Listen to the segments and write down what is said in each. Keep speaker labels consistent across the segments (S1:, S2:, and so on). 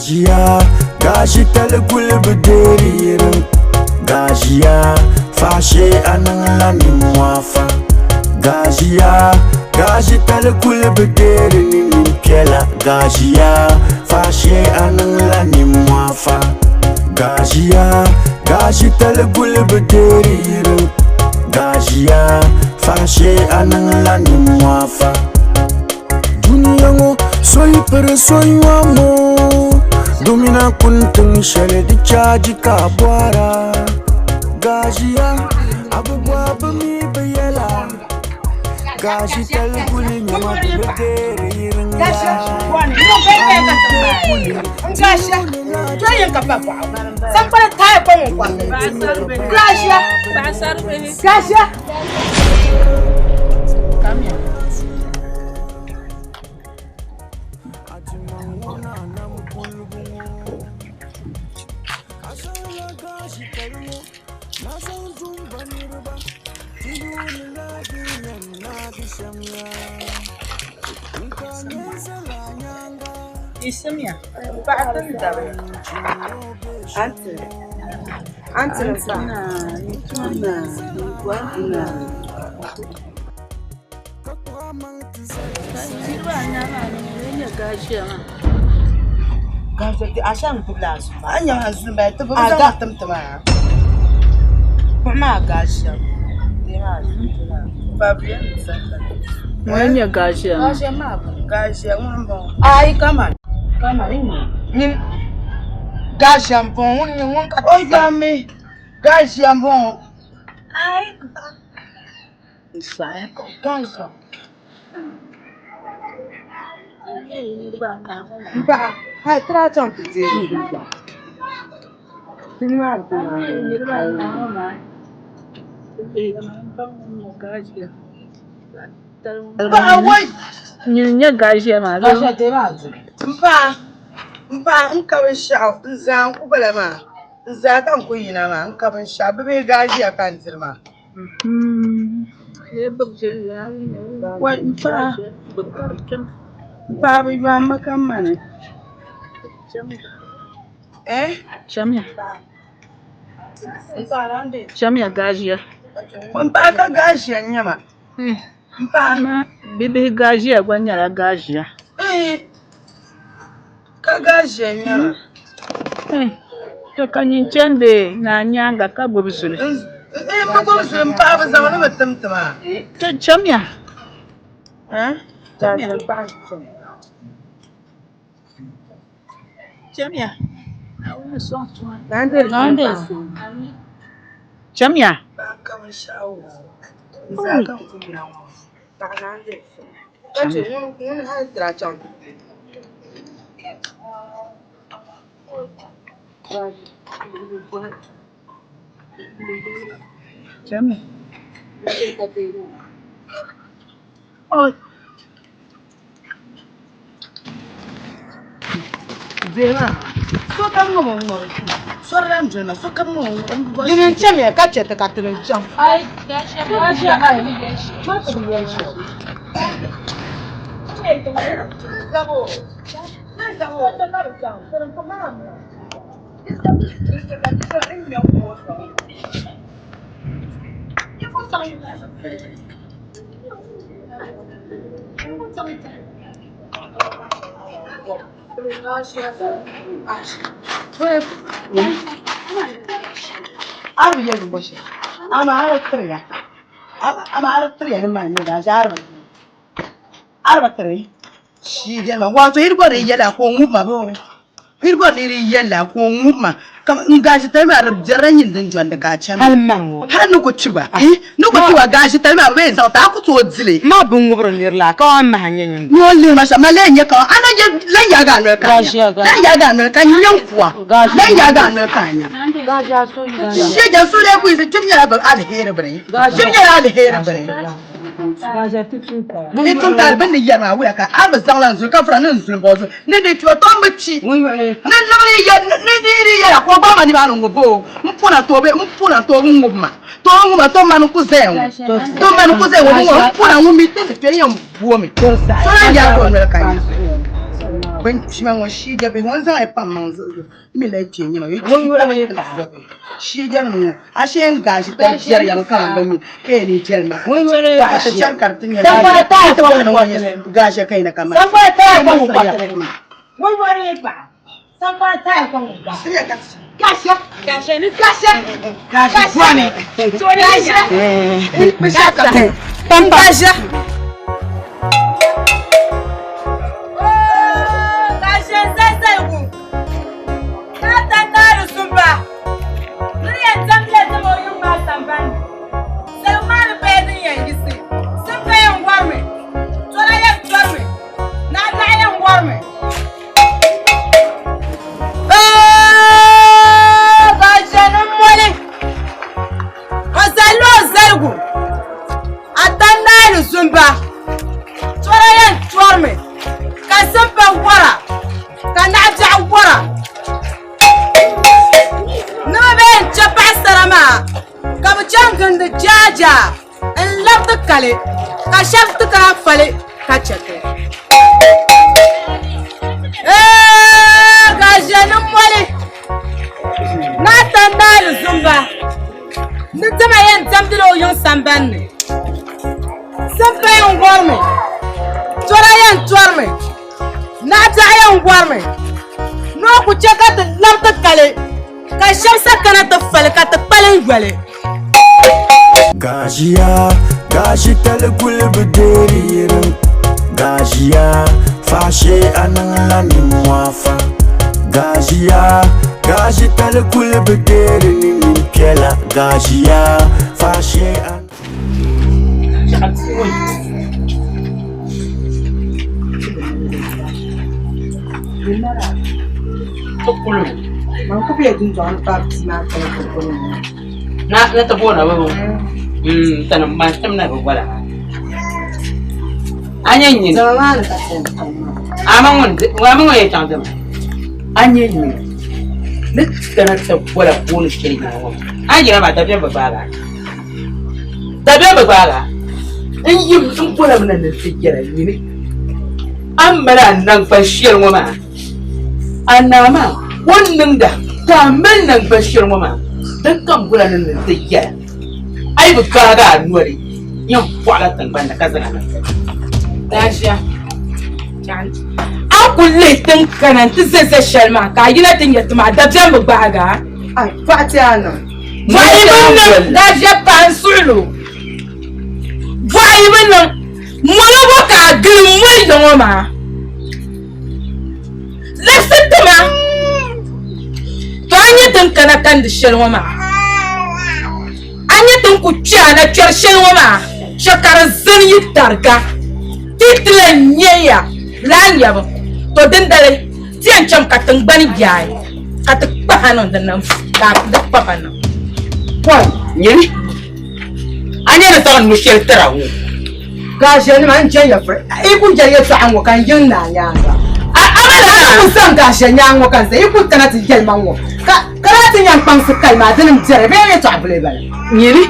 S1: Gaʒiya, gaʒitali kuli bi deeri yiriŋ. Gaʒiya, faashee a niŋla nimmohi fa. Gaʒiya, gaʒitali kuli bi deeri ni nimpiɛla. Gaʒiya, faashee a niŋla nimmohi fa. Gaʒiya, gaʒitali kuli bi deeri yiriŋ. Gaʒiya, faashee a niŋla nimmohi fa. Dunia ŋɔ so yi piri so nyɔmo domina kuni tiŋ shɛli di chaaji ka a bɔra Gaʒiya a bi bɔhi bɛ mi bi yɛla Gaʒi tali kuli nyɛma di bi deeri yiriŋ
S2: yaa.
S3: Yiɣisimiya paɣa ti ni dabiya.
S4: Gaʒia m-bɔŋɔ ŋuni n-nyɛ ŋun ka o yami gaʒia m-bɔŋɔ gaʒia m paɣa hali ti daa chaŋ ti deei Paɣa wai!
S3: Nyini n-nyɛ gaʒia maa bee?
S4: M paɣa, m paɣa n ka binshɛɣu n zaa n ku bala maa n zaa ka n ku yina maa n ka binshɛɣu bɛ bee gaʒia ka n diri maa. Wai m paɣa, m paɣa bɛ yɔhimmi ka mani. Eh?
S3: Chamiya. Chamiya gaʒia.
S4: M paɣa ka gaʒia n-nyɛ ma. M paɣa.
S3: Bibihi gaʒia gba nyɛla gaʒia.
S4: Ka gaʒia n-nyɛ ma.
S3: To ka nyin chandi naa nyaaŋa ka gbubi zuli.
S4: N bi gbubi zuli m paɣa bɛ zaŋ li mi tim ti ma.
S3: To chamiya. Chamiya. Chamiya. Chamiya.
S4: Dini n-chamiya ka chɛ ti ka ti ni chaŋ. Wato yi bɔri yɛla ka o ŋubi ma bee yi bɔri ni di yɛla ka o ŋubi ma n gashi tali maa di biɛrila nyin din jɔndi ka a chani hali ni ku kpi gba ni ku kpi gba gashi tali maa bɛ yɛn zaŋ ti a ku tooi dili
S2: Ma bi ŋubiri niri la ka o maha nyɛ nyin
S4: ni o lihi ma shɛm ma lee nyɛ ka a na nyɛ lan yaagi a noli ka a nya lan yaagi a noli ka n nyɛ n kuwa lan yaagi a noli ka a nya shɛja so lee ku yiɣisi kpib nyɛla aliheri bini kpib nyɛla aliheri bini Ni tintali bɛ ni yɛri maa wuya ka a bi zaŋla n zuli ka vura ni n zuli m-bɔŋɔ zuɣu ni di kpi o tom bi kpi ni liɣiri ni di yi yɛla ka o gbaai ma nimaani ŋ-ŋub o m-puna to bee m-puna to bɛ ŋub ma to o ŋub ma to mani n-ku zaya ŋɔ to mani n-ku zaya ŋɔ ŋ-ŋɔ m-puna ŋun mi ti ni kpe yɛn boomi so lan yaagi o noli ka nya. Bin kpima ŋɔ shii bihi ŋɔ n zaŋ li pa n maŋ zuɣu n mi lahi kpɛ nyɛma shii jɛnim ŋɔ a shee n gaashi tali biɛri ya mi kaman bin mi ka yɛn ni jɛli ma paɣa ti chɛni ka di ti nyɛ gaasha ka yina ka ma
S2: Ka shɛba ti kana fali ka chɛ ti. Ka ʒiɛnim moli Naatan naali zumba ni dama yɛn diɛmdila o yiŋ sambani ni. Simpa yɛn gɔrimi, tɔra yɛn tɔrimi, naɣibiɛɣu yɛn gɔrimi ni o ku chɛ ka ti labi ti kali ka shɛba sa kana ti fali ka ti kpalim yoli.
S1: Gajiya, gashi tali kuli bi deeri yirim. Gajiya, faashee a niŋla nimmohi. Gajiya, gashi tali kuli bi deeri ni nimpiɛla. Gajiya, faashee a.
S4: Man ku be dundɔŋ ni paai bia maa kali kurikuri ŋɔ.
S2: Na na ti boona bi tani man tim na bi bola a nyɛ nyini
S4: Zama maa ni ka ti yɛn tam maa.
S2: a ma ŋun a ma ŋun yɛn chaŋ dima a nyɛ nyini ni kana ti bola booni shɛli yina ŋɔ a yina maa dabiɛm bi gbaagi a dabiɛm bi gbaagi a n yi n bola mi na ni ti yɛla nyini a ni mali a naŋgban shɛli ŋɔ maa a naa maa o ni niŋda ka a mali naŋgban shɛli ŋɔ maa din kam bola ni ni ti yɛla a yi bi gbaagi a noli yɛn bɔɣila tingbani ni ka zaŋ a niŋ
S5: Daʒia, a ku lihi tiŋ kana nti ʒe za shɛli maa ka a yina ti nya ti maa dabiɛm bi gbaagi a.
S4: Ai, paɣa ti a niŋ.
S5: Bɔɣa yi bi niŋ Daʒia paɣa n suɣili o. Bɔɣa yi bi niŋ molo bɔ ka a gili m-moli ya ŋɔ maa. Labisi ti ma. To a nya tin kana kandi shɛli ŋɔ maa. A nya tin ku kpe a na kpɛri shɛli ŋɔ maa, chɛ ka di zani yi tariga. Ti ti lan nya ya laa nyabu. To dindali ti yɛn cham ka tiŋgbani yaai ka ti kpahi a niŋ di nam ka di kpaba niŋ.
S2: Pɔi, nyini, a nya ni zaŋ nu shɛli tira ŋɔ.
S4: Gaʒiɛnima n jɛn ya furi. Yi ku jɛli yɛltɔɣa ŋɔ ka n yiŋ naa nyaaŋa.
S5: A a
S4: A ku zaŋ gaʒia nyaaŋa ŋɔ ka n zaya. Yi ku kana ti yɛli ma ŋɔ ka ka daa ti nya n kpaŋsi kali maa dini m-biɛri bee yɛltɔɣa bili bala.
S2: Nyini,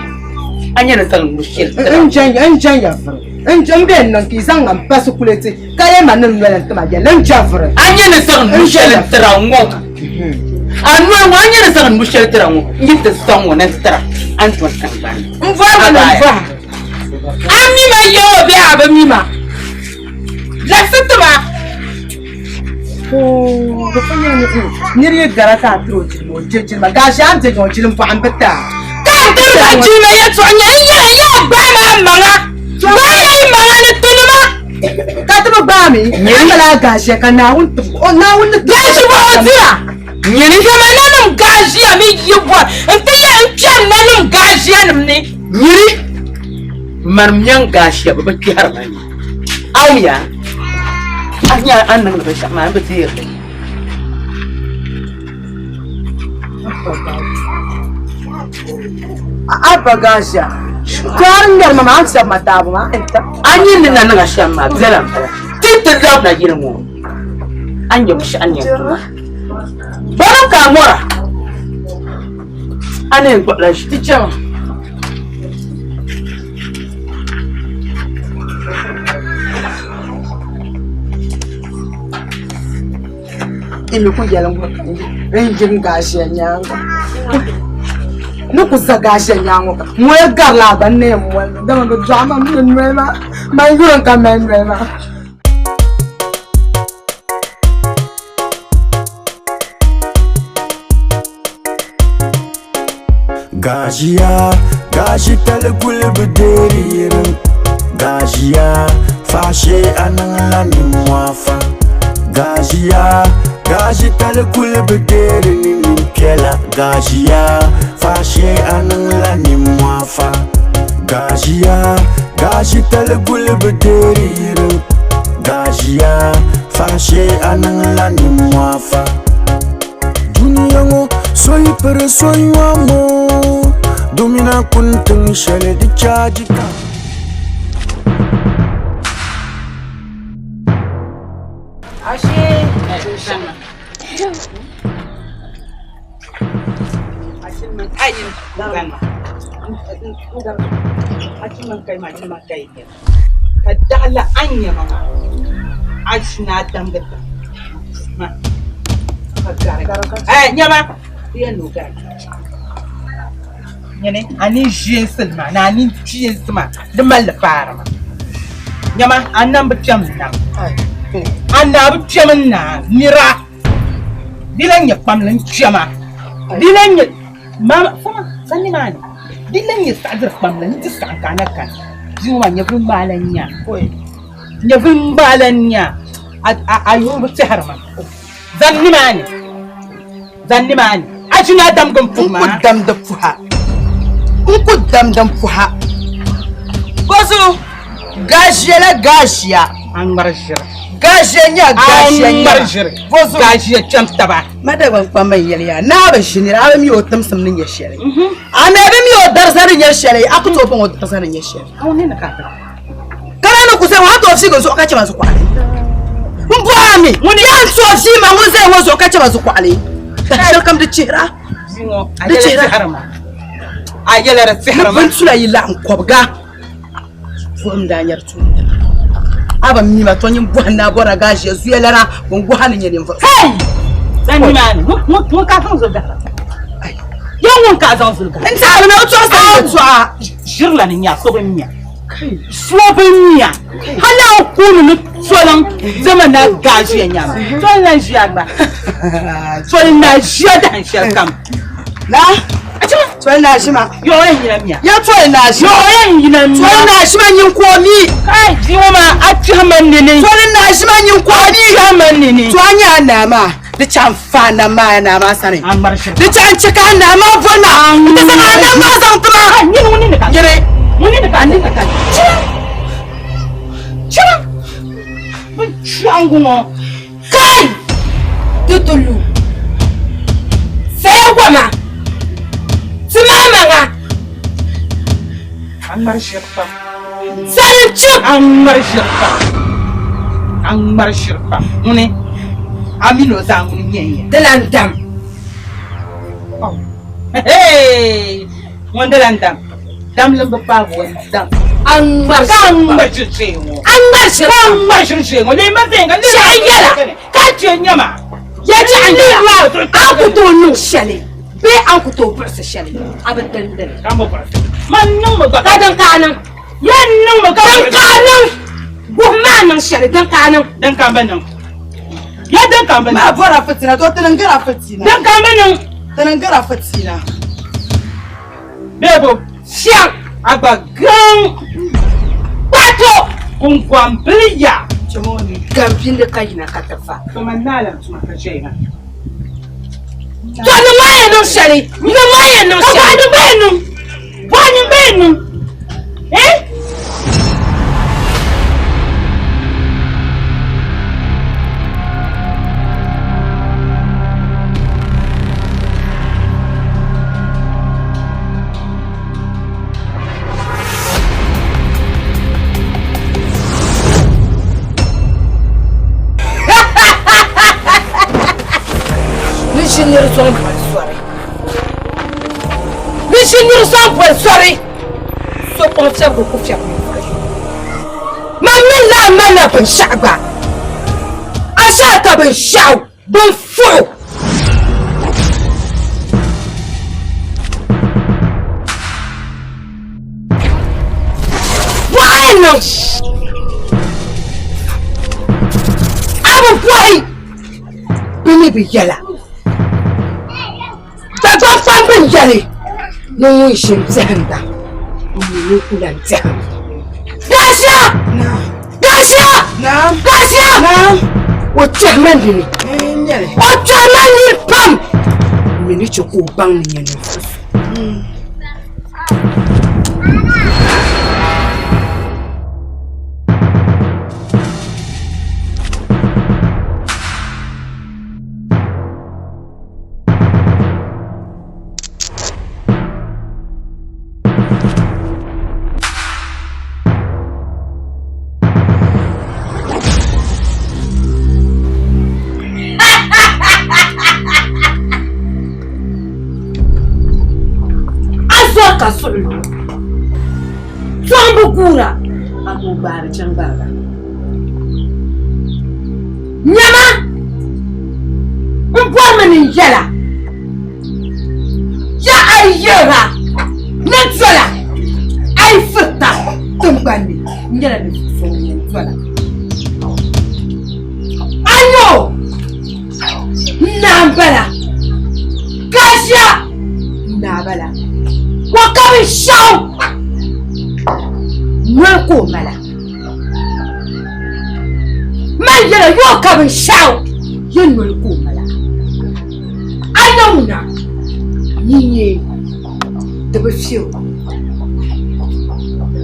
S2: a nya ni zaŋ nu shɛli tira
S4: ŋɔ. N jɛn ya, n jɛn ya vuri. N jɛn bee n niŋ ka yi zaŋ ŋa m-pa sikulɛti ka yɛli ma ni n noli n-ti ma yɛli n jɛ vuri.
S2: A nya ni zaŋ nu shɛli tira ŋɔ. A noli ŋɔ, a nya ni zaŋ nu shɛli tira ŋɔ, n yi ti zaŋ ŋɔ na n-tira a ni doli tiŋgbani.
S5: N bɔrimi ni n bɔha. A mi ma ya o bee a bi mi ma? Labisi ti ma.
S4: Nir yi gara ka a tiri o jilima, o je jilima. Gaashi a ni je ŋɔ jilim pɔhim bi ti a.
S5: Ka n tiri ba jilima yɛtɔɣa nyɛ n yɛla yaa gbaai ma a maŋa. Gbaai ya yi maŋa ni tinima.
S4: Ka ti bi gbaai mi, a mali a gaashiya ka Naawuni tib o, Naawuni ni tib o.
S5: Gaashi bɔ o dira.
S2: Nyini.
S5: Dama nanim gaashiya mi yi bɔri n-ti yɛli n kpɛri nanim gaashiyanim ni.
S2: Nyini mani nyaŋ gaashiya bɛ bi kpɛhiri ma ni. Awuya, a nya a ni niŋdi binshɛɣu maa, n bi deeri li.
S4: Abba gaashiya, to a ni ŋmɛri ma maa, a ni shɛbi ma taabo maa,
S2: A nini ni na niŋ a shɛm maa, bɛla m-bala. Ti ti labina yili ŋɔ, a ni nya binshɛɣu ni yɛn tum a. Bɔrim ka a mɔra. A ni yɛn kpuɣila ʒi.
S5: Ti chama.
S4: Mi ku yɛli ŋɔ n yiri gaʒiya nyaaŋa ni ku za gaʒiya nyaaŋa ŋɔ ka moli garila a gba n na yɛn moli mi dama bɛ dɔɣi ma mi ni noli maa man yuri n ka mali noli maa.
S1: Gaʒiya, gaʒi tali kuli bi deeri yiriŋ Gaʒiya, faashee a niŋla nimmohi fa Gaʒiya, gaʒi tali kuli bi deeri ni nimpiɛla Gaʒiya, faashee a niŋla nimmohi fa Gaʒiya, gaʒi tali kuli bi deeri yiriŋ Gaʒiya, faashee a niŋla nimmohi fa Dunia ŋɔ so yi piri so nyɔmo Domina kuni tiŋ shɛli di chaaji ka.
S2: Ka daɣila a ni nyɛ ma maa, a ʒini a damgi tiŋ ka gari. Ɛɛ nyama, di yɛn ni o gari. Nyini a ni ʒiɛnsi ma ni a ni kpiɛnsi ma di mali li paari ma. Nyama a nam bi kpɛm n nam. A naa bi kpɛm n naa nira. Di lan nyɛ kpamli n kpɛma. Di lan nyɛ mama fama sani maa ni. Di lan nyɛ saɣidiri kpamli n ti saɣim ka a na kani. Bia ŋɔ maa nyɛvili ŋmaa lan nya. Nyɛvili ŋmaa lan nya. A yuri bi tɛhiri ma. Zani nimaani. Zani nimaani. A ʒini a damgi m puhi maa.
S4: N ku damdi puha. N ku damdi m puha. Bɔzuɣu gaʒiɛla gaʒia.
S2: A ŋmari ʒiri.
S4: Gaʒia nya gaʒia
S2: nya. A ŋmari ʒiri.
S4: Bɔzuɣu
S2: gaʒia kpɛm taba.
S4: Ma Dagbaŋ kpamba n yɛli ya naa bi ʒi nira a bi mi o timsim ni nyɛ shɛli. A mi bi mi o dariza ni nyɛ shɛli a ku tooi baŋ o dariza ni nyɛ shɛli. Kana ni ku zaya ŋɔ a tooi fiigi zuɣu ka chɛ ma zukuɣali. N bɔri a mi yaa n tooi fii ma ŋun zaya ŋɔ zuɣu ka chɛ ma zukuɣali. Shɛli kam di chihira. Di chihira.
S2: A yɛla di tihiri
S4: ma. Ni bintula yi laɣim kɔbiga buɣim daa nyɛri tuuni a bi mi ma to nyin bɔhi n daa bɔrila gaʒiya zuya lana ŋun gɔha ni nyɛ ninvuɣu
S2: so. Zani nimaani ŋun ka zaŋ zuli gahira ya ŋun ka zaŋ zuli gahira.
S4: N taɣi mi o tɔɣisi a yɛltɔɣa.
S2: Ʒirila ni nya so bi nya so bi nya hali a kuuni ni toliŋ zama na gaʒiya nyama toli na ʒiya gba toli na ʒiya dahin shɛli kam.
S4: La toli na ʒima.
S2: Yɔɔ yɛn yina miya.
S4: Ya toli na ʒima.
S2: Yɔɔ yɛn yina miya.
S4: Toli na ʒima nyin ko mi.
S2: Kai di ŋɔ maa a kpihi ma nini.
S4: Toli na ʒima nyin ko mi.
S2: A kpihi ma nini.
S4: To a nyɛ a naa maa di chaŋ fa a nam maa a naa maa sani.
S2: A ŋmari shiri.
S4: Di chaŋ chɛ ka a naa maa boli na. N ti zaŋ a nam maa zaŋ ti ma.
S2: Nyini ŋuni ni ka.
S4: Nyini.
S2: Ŋuni ni ka. Ŋuni ni ka. Chira. Chira. Bin chɔŋgu ŋɔ.
S5: Kai! Tutulu! Saya goma! Ti maa maŋa!
S2: A ŋmari ʒiri pam.
S5: Sani chip!
S2: A ŋmari ʒiri pam. A ŋmari ʒiri pam. Ŋuni? A mini o zaa ŋuni nyɛ n ya?
S5: Di lan dam.
S2: Oh. Hey! Ŋun di lan dam. Damli bi paagi o dam.
S5: A ŋmari
S2: Ka ŋmari ʒiri ʒee ŋɔ.
S5: A ŋmari ʒiri
S2: Ka ŋmari ʒiri ʒee ŋɔ. Lee ma viɛnyɛla.
S5: Shɛhi yɛla.
S2: Ka chɛ nyɛma.
S5: Ya chɛ a nyɛla. A ku tooi niŋ shɛli bee a ku tooi buɣisi shɛli a bi dindini.
S2: Ka mo buɣisi. Man niŋ mi gba.
S5: Ka din ka a niŋ.
S2: Ya niŋ mi ka
S5: Din ka a niŋ. Guhi maa niŋ shɛli din ka a niŋ.
S2: Din ka n bi niŋ. Ya din ka n bi niŋ.
S4: Maa bɔra fitina to tini n gara fitina.
S2: Din ka n bi niŋ.
S4: Tini n gara fitina.
S2: Bebo.
S5: Shɛm.
S2: A gba gaŋ.
S5: Kpato.
S2: Kunkɔmbili ya.
S5: Gambinli ka yina ka ti fa.
S2: To man naa lan tuma ka ʒɛya maa.
S5: To ni maa yɛn niŋ shɛli. Ni maa yɛn niŋ shɛli.
S2: Ka bɔhim bee niŋ. Bɔhim bee niŋ. Eh?
S5: Ni ʒi nir zaŋ boli sɔri. Ni ʒi nir zaŋ boli sɔri. So kpaŋ fiɛbigu ku fiɛbi ninvuɣ yino. Man mi lahi malila binshɛɣu gba. A shɛhi ka binshɛɣu. Bin fuɣu! Bɔɣa yi niŋ a bi bɔhi bɛ ni bi yɛla. Dagbaŋ pam bɛn yɛli ni ŋun ʒi n-tɛhim ba, n mi ni ku lan tɛhim. Gaasiya! Gaasiya! Gaasiya! O tɛhi ma nini. O tɛhi ma nini pam. N mi ni chɛ ka o baŋ ni nyɛ ninvuɣ so. A zɔri ka suɣili tɔŋ bi guura a ku gbaari chaŋ bariga. Nyama n bɔrimi ni n yɛla ya a yi yɛra ni dola a yi firita tiŋgbani ni n nyɛla ninvuɣ so ŋun yɛn dola a nya o n naa m-bala Gaʒia n naa bala o ka binshɛɣu noli ka o mala. Man yɛla yoo ka binshɛɣu yɛn noli ka o mala. A nya ŋuna yi nyɛ di bi fiɛ o.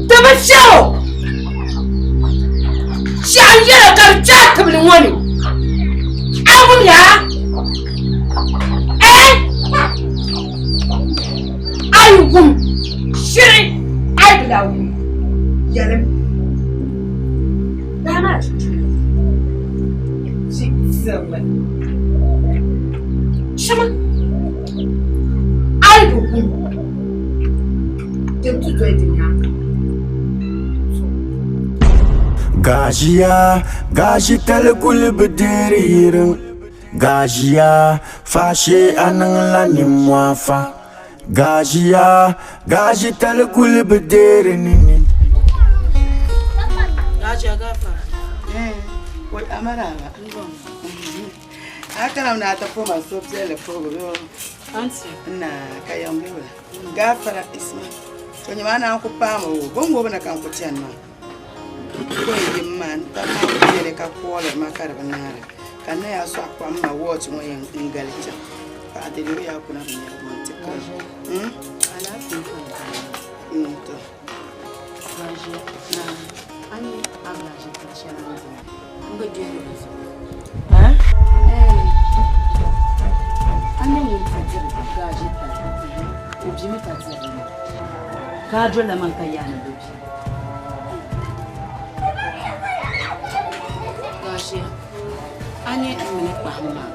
S5: Di bi fiɛ o. Shɛɣu yɛla ka di kpe a tibili ŋɔ ni. A wumya? Eh? A yi wum shiri a yi bi lahi wum yɛlim daa maa shɛma a yi bi wum din ti doli di nyaaŋa.
S1: Gaʒiya, gaʒitali kuli bi deeri yiriŋ. Gaʒiya, faashee a niŋla nimmɔhi fa. Gaʒiya, gaʒitali kuli bi deeri nini.
S4: Gajiya gafara. Eh, wai amaraba. A kana na ta koma so piɛlli puhigu bee
S3: Aunty.
S4: Na ka yɛn bɛ wula. Gafara Isma. To nyɛ maa naan ku paami o. Bin ŋɔbu na ka n ku chani maa. Ko n yim maa n tabi maa ku beli ka kooliri ma ka di bi naara. Ka n na yaa sɔɣi kpaɣim ma watch ŋɔ yɛn n gali chaŋ. Paɣa dede o yaa kuna bi nyɛla ŋun ti kani. Hmm?
S2: Alaafee ka n kana.
S4: To.
S2: Gaʒiya. A ni a gaʒi tiri shɛli a ni dina. N bi dihiri di zuɣu.
S4: Ha?
S2: A nyɛ ŋun ti diri gaʒi tali. O bimi ka diri li. Ka a dolila man ka yaa ni bi bi. Gaashiya, a nyɛ n mini kpahim maa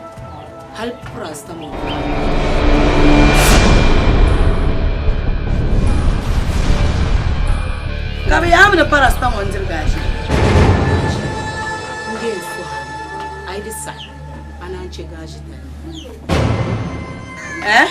S2: hali paracetamol.
S4: Ka bɛ yaa mi ni paracetamol n-diri gaashiya.
S2: Gaashiya, n deei suhi a ni a yi di saɣi a naan chɛ gaashi tali.
S4: Eh?
S2: Eh?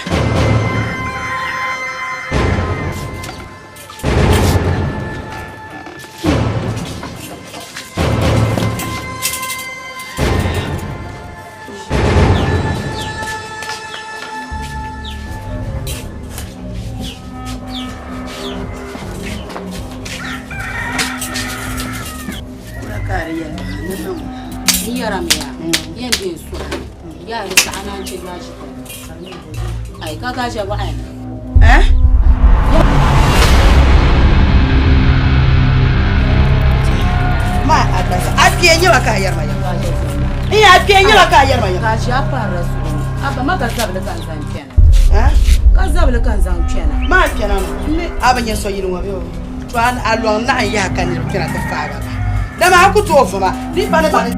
S4: Ma adasa a kpee nyɛba ka a yɛri ma yɛm n a kpee nyɛba ka a yɛri ma yɛm
S2: Ka a parila suhu abba ma ka zabili ka n zaŋ kpɛna ka zabili ka n zaŋ kpɛna
S4: ma kpɛna a bi nyɛ so yili ŋɔ bɛ o to a lɔŋ naɣin yaha ka niriba kpɛna ti faagi ba dama a ku tooi vuma di pa ni ba ni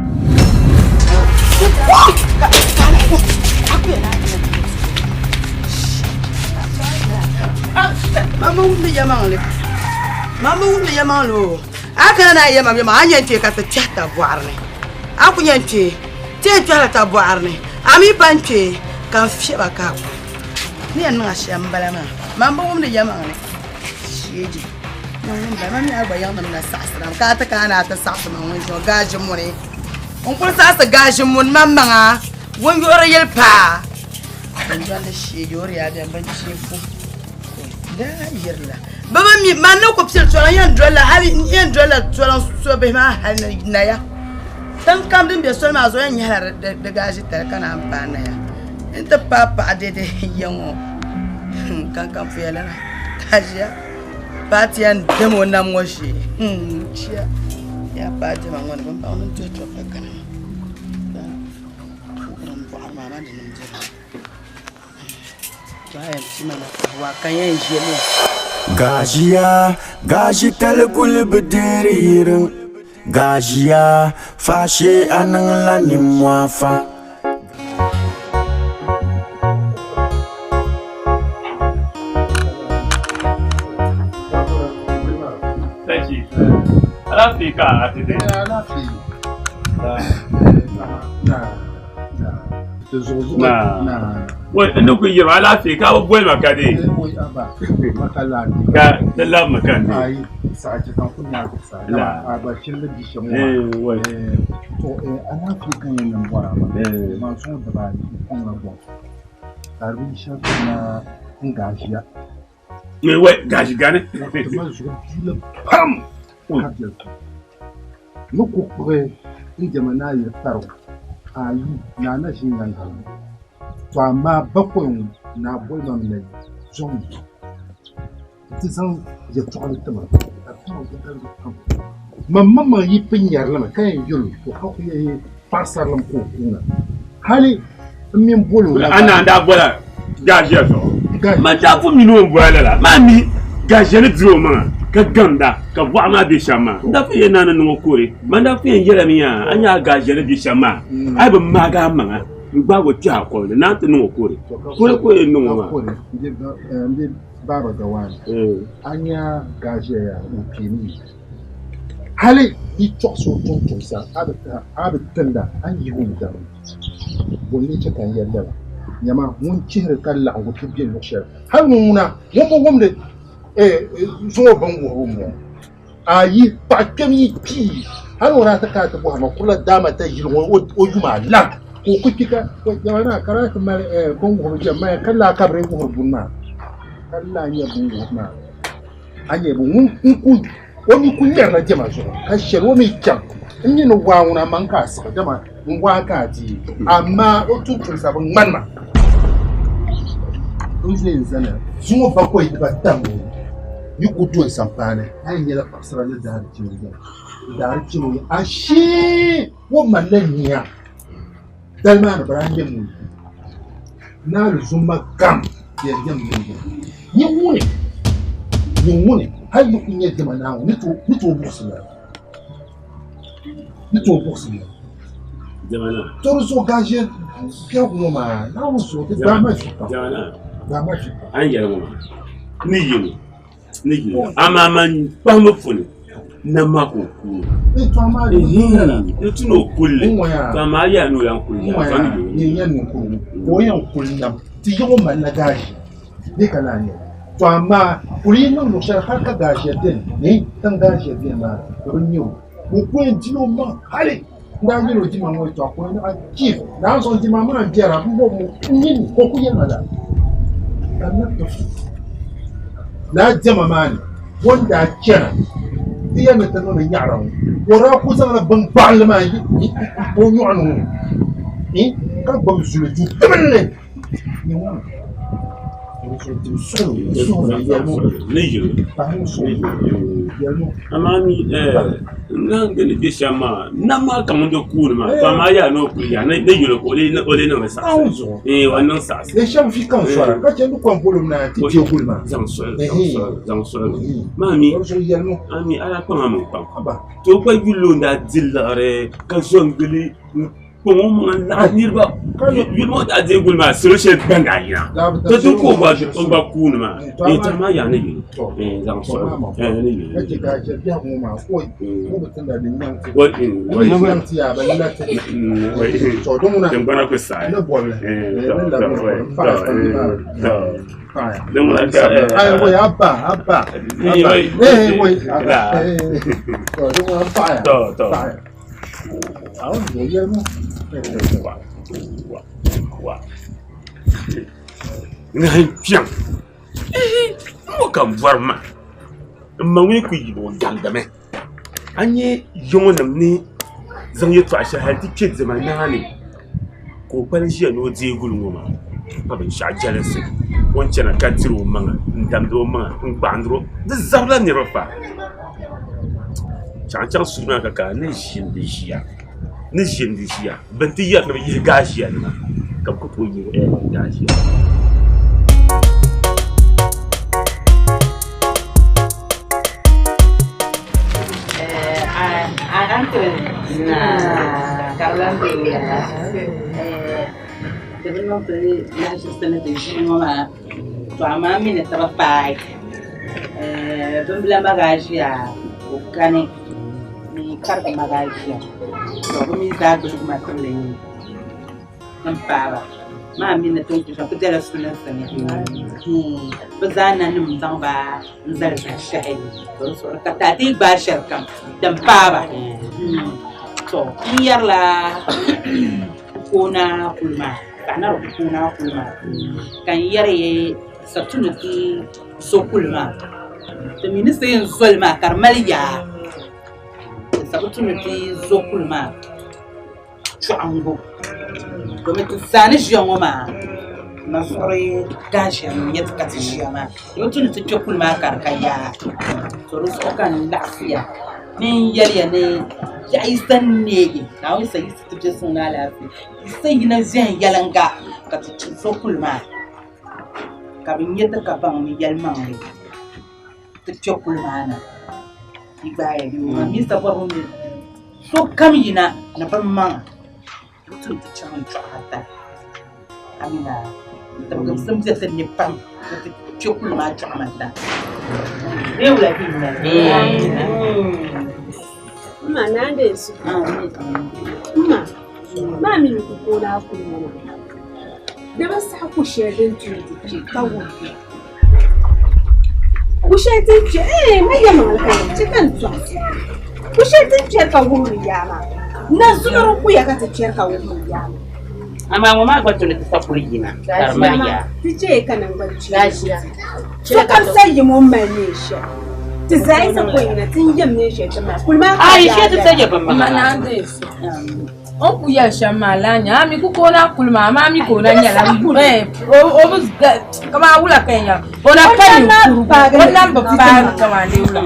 S4: Mama wumdi yɛmaŋli mama wumdi yɛmaŋli o a kana na yɛma yɛma a nyɛ n kpee ka ti kpɛhi tab bɔɣiri ni a ku nyɛ n kpee Ti yɛn kpɛhila tab bɔɣiri ni, a mi pa n-kpe ka n fiɛba ka a kuli. Ni yɛn niŋ a shɛm m-bala maa, man bi wumdi yɛlimaŋli. Sheeji, ni ŋun bala, man mi a gba yiŋnim na saɣisira mi, ka a ti kana ni a ti saɣisi ma ŋun ʒi ŋɔ gaaji muni. N kuli saɣisi gaaji muni maŋmaŋa ŋun yuɣiri yili paa. Dundɔndi sheeji o di yaa bɛni bin chiifu daa yirila. Bɛ bi mi man ni ku pili tɔla n yɛn dolila hali n yɛn dolila tɔla so bihi maa hali ni naya. Tiŋ kam din be soli maa zuɣu yɛn nyɛla di gaaji tali ka naan paai naya. N ti paai paɣa dɛdɛ ya ŋɔ kankan puya lana ka ʒiya paati yɛn dim o nam ŋɔ shee chia yaa paai diɛma ŋɔ ni bin baŋ ni tuhi tɔbu ka kana maa n bɔɣiri maa maa di niŋ diɛma maa yɛn ti ma na waa ka yɛn ʒiɛli
S1: Gajiya, gaji tali kuli bi deeri yiriŋ. Gajiya, faashee a niŋla nimmohi fa.
S6: Alaafee ka a ti dee. Wai n ni ku yiri alaafee ka a bi boli ma ka dee. Ka ti labimi ka n dee. Wai gashi gani.
S7: Pam ni ku kpuɣi n jɛma ni a yiri kparigu ayi ni a na ʒi n yɛn to amaa bakɔi ŋɔ ni a boli ma mi na zɔŋ nti zaŋ yɛtɔɣili ti ma ka di ti ma garigu pam. Man maŋmaŋ yi pun nyari li mi ka yɛn yɛl o, to ka ku yɛn paɣisarili ka o kuuna. Hali m mini bol o la
S6: A naan daa bola Gaʒia zuɣu. Man daa pun mi ni o ni boli a lala maa mi Gaʒia ni diri o maŋa ka gamda ka bɔɣa maa be shɛm maa. N daa pun yɛn naan ni niŋ o kore. Man daa pun yɛn yɛlimi yaa a nya a Gaʒia ni be shɛm maa a yi bi maagi a maŋa n-gbaag o kpɛhi a kɔbili naan ti niŋ o kore. Kore ka o yɛn niŋ o maa.
S7: Baba Gawani, a nya Gaʒia yaa o kpeemi yi. Hali yi tɔɣisi o tumtumsa, a bi tinda, a ni yihi o mi daŋ ni. Bɔ n-lee chɛ ka n yɛli lala? Nyama, ŋun chihiri ka laɣiŋgu ti be luɣ shɛli, hal ŋun ŋuna, ŋun bi wumdi zuŋɔ bini wuhibu m-bɔŋɔ. Ayi, paɣ kpɛm yi kpi, hal o daa ti kana ti bɔhi ma, kurila daama ta yili ŋɔ o yuma la, ka o ku kpi ka nyama naa ka daa ti mali bini wuhibu jɛm maa ka laa ka bɛ dii wuhiri buni maa, ka laa nyɛ bini wuhibu maa. A nyɛ bɛ ŋun n-ku o mi ku ŋmɛrila diɛma zuɣu ka shɛli o mi chaŋ n mi ni waa ŋuna man ka a siɣi dama n waa ka a deei amaa o tumtumsa bi ŋmani ma n zo n zani zuŋɔ bakɔi dibata ŋɔ yi ku do n sampaani a yi nyɛla paɣasara ni daari chɛbu zani daari chɛbu ashee o malila nia dali maa ni bɛ daa nyɛ ŋun Naa Alizumma kam yɛn diɛm niŋbu. Nyɛ ŋuni, nyɛ ŋuni hali ni ku nyɛ diɛma Naawuni ni tooi buɣisi li, ni tooi buɣisi li. To di zuɣu gaaʒiɛ biɛhigu ŋɔ maa Naawuni zuɣu di gbaai ma vi pam, gbaai ma vi pam.
S6: A ni yɛli ŋɔ maa ni yini ni yino amaa man kpahimbu puuni nam maa ka o kuui n ti ni o kulli to amaa yaa ni o yan kuli yaa to ni
S7: yino yɛn ninkurigu ka o yɛn kuli nam ti yiŋɔ malila gaaʒi bee ka naan yɛli to amaa kuli yi niŋ luɣ shɛli hali ka gaaʒiya beni ni tiŋ gaaʒiya beni maa ka bi nyɛ o ka o ku yɛn dili o maŋ hali n daa yɛli o dima ŋɔ yɛtɔɣa ka o yɛli a chief naan zaŋ dima maa n biɛra n bo n nini ka o ku yɛli ma la ka n na ti lala diɛma maa ni o ni daa chana ti yɛli ni ti niŋdi nyaɣira ŋɔ o daa ku zaŋla bin gbaɣinli maa n o nyɔɣu ni ŋɔ ka gbubi zuli du tibili
S6: Amaa mi n lahi ni bɛ shɛm maa nam maa ka ŋun do kuuni maa to amaa yaa ni o kuli yaa ni yuli ka o lee niŋdi saɣasi ee o niŋ saɣasi zaŋ suɣuli zaŋ suɣuli maa mi a mi a daa kpaŋ a maŋ pam to o gba yuli o ni daa di liɣiri ka zo n gili. Kpaŋ o maŋa n-laɣim niriba. Yuli maa daa deei guli maa salo shɛli ban daa yina. To ti ka o gba o gba kuuni maa. Ee tɔha maa yaa ni yuli. Ee zaŋ sɔɣi. Ee ni yuli. Tiŋgbana ku saɣi. Ee tɔ tɔ tɔ tɔ. Din ŋuna ka Tɔ tɔ. Ŋahin kpiɔŋ ŋɔ ka n bɔri maa n ma ŋun yi ku yibu o gaŋdimi a nyɛ yiŋɔ nim ni zaŋ yɛltɔɣa shɛli hali ti kpɛ diɛma naa ni ka o kpalim ʒiya ni o deei guli ŋɔ maa pa binshaɣu jɛlinsi o ni chɛna ka diri o maŋa n damdi o maŋa n gbaɣandiri o di zabila niriba fa Chaŋ chaŋ suhu maa ka ka ni ʒindi ʒiya ni ʒindi ʒiya bin ti yɛri ni bi yihi gaaʒiya nima ka bi ku tooi yihi gaaʒiya.
S2: Ti bi niŋ ti lahiʒibisi ni ti ʒili ŋɔ maa to amaa mi ni ti bi paai bimbila magaaʒiya o kani ni karigi magaaʒiya to bɛ mi zaa gbuligi ma tibili n paai ba maa mi ni ti ni kuli ti bela sulinsi ni bɛ zaa nanim zaŋ ba n zali zaashɛhi to di zuɣu ka ti a gbaai shɛli kam din paai ba to n yɛrila koona kuli maa ka na di ku koona kuli maa ka n yɛri satuni ti so kuli maa ti mi ni sa yɛn zoli maa ka di mali yaa sabituni ti zo kuli maa chɔɣingu domi ti zaa ni ʒiya ŋɔ maa ma zuɣuri gaʒiya n nyɛ ka ti ʒiya maa di bi tu ni ti kpɛ kuli maa ka di ka yaa to di zuɣu ka n laɣasiya ni n yɛliya ni biɛɣu yi sa neegi Naawuni sa yiɣisi ti bɛ suŋ ni alaafee yi sa yina viɛnyɛliŋga ka ti so kuli maa ka bɛ nya ti ka baŋ ni yɛlimaŋli ti kpe kuli maa na yi gbaaya bee o mi sa bɔrimi ni sokam yina ni bɛ maŋa di tu ni ti chaŋ n-chɔɣi ata amina tibigimsim be ti ni pam ni ti kpe kuli maa chɔɣim ata bee wula ka yi mali?
S8: Mma naa de su. Mma, maa mi ni ku kooni a kuli ŋɔ maa. Di bi saɣi ku shɛli din tu ni ti kpe ka wuhi ya. Ku shɛli ti ni kpe, ee ma yɛlimaŋli ka yɛli, chɛ ka n tɔɣisi. Ku shɛli ti ni kpɛri ka wuhiri ya maa, na zuɣuri kuya ka ti kpɛri ka wuhiri ya maa.
S2: Amaa ŋɔ maa gba tu ni ti sa kuli yina ka di mali yaa.
S8: Ti chɛ ka naŋgban kpeeni. Sokam sa yim o ni mali neen shɛli. Ti zaa yi sa kuli yina ti ni yim neen shɛli ti mali. Kuli maa ka
S2: Ayi, shee ti sa yɛ bin
S5: Ma naan deei so. O ni kuli yɛli shɛm maa laa nya. A mi ku ka o na kuli maa, amaa mi ka o na nyɛla o bi kaman wula ka yɛn yɛli o na pa ninkurigu o na bi paagi kaman dee wula.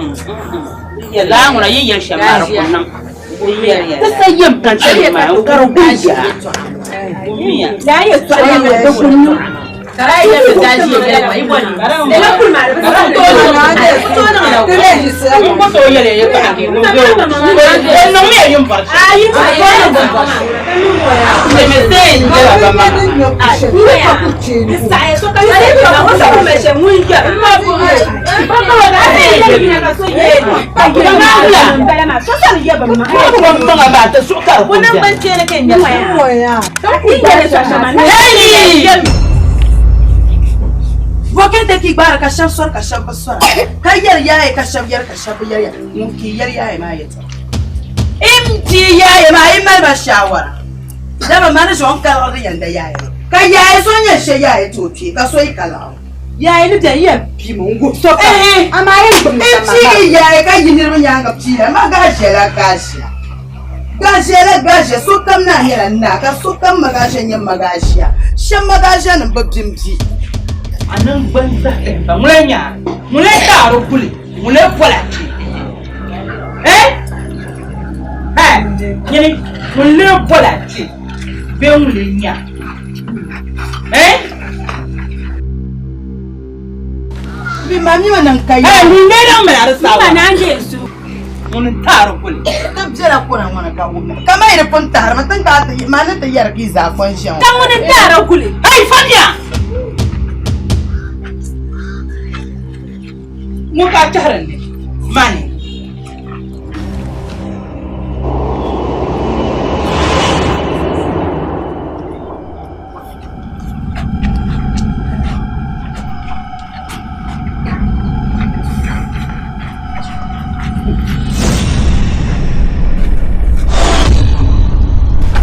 S2: Laa ŋuna yi yɛli shɛm maa di ku niŋ. Ti sa yim pantali maa ka di wuhiya.
S8: Laa yɛltɔɣa nyɛla di ku niŋ.
S4: Bɔkɛtɛ ki gbaari ka shɛba sɔri ka shɛba bi sɔra ka yɛri yaaya ka shɛba yɛri ka shɛba bi yɛri ya ŋun ki yɛri yaaya maa yɛtɔɣa in ti yaaya maa yi mali ba shaawara dama mani zuɣu n kaligiri di yɛn da yaaya maa ka yaaya so n yɛn shɛ yaaya ti o kpee ka so yi kaligiri yaaya ni bɛni yɛn piimi n guhi so kam amaa yi gbubi n piigi yaaya ka yi niriba nyaaŋa piila ma gaʒɛla gaʒia Gaʒiɛla gaʒia sokam naa nyɛla naa ka sokam magaʒia nyɛ magaʒia shɛm magaʒia nim bi bim bi.
S2: A niŋgbun zahim ba ŋuna nya ŋuna taari kuli ŋuna pola kpe eh eh nyini ŋun lee pola kpe bee ŋun lee nya eh
S4: Bi ma mi ma niŋ ka
S2: eh ŋun lee niŋ mi a di sawa.
S8: Ma naan je su.
S2: Ŋuni n-taari kuli.
S4: Ti bela kona ŋɔ ni ka wumda. Ka ma yi di pun tahirimi, ti ni ka ti ma ni ti yɛri ka yi zaa ko n-ʒiya ŋɔ.
S5: Ka ŋuni n-taari kuli.
S2: Hey, Fabia! Ŋun ka a chɛhiri ni mani.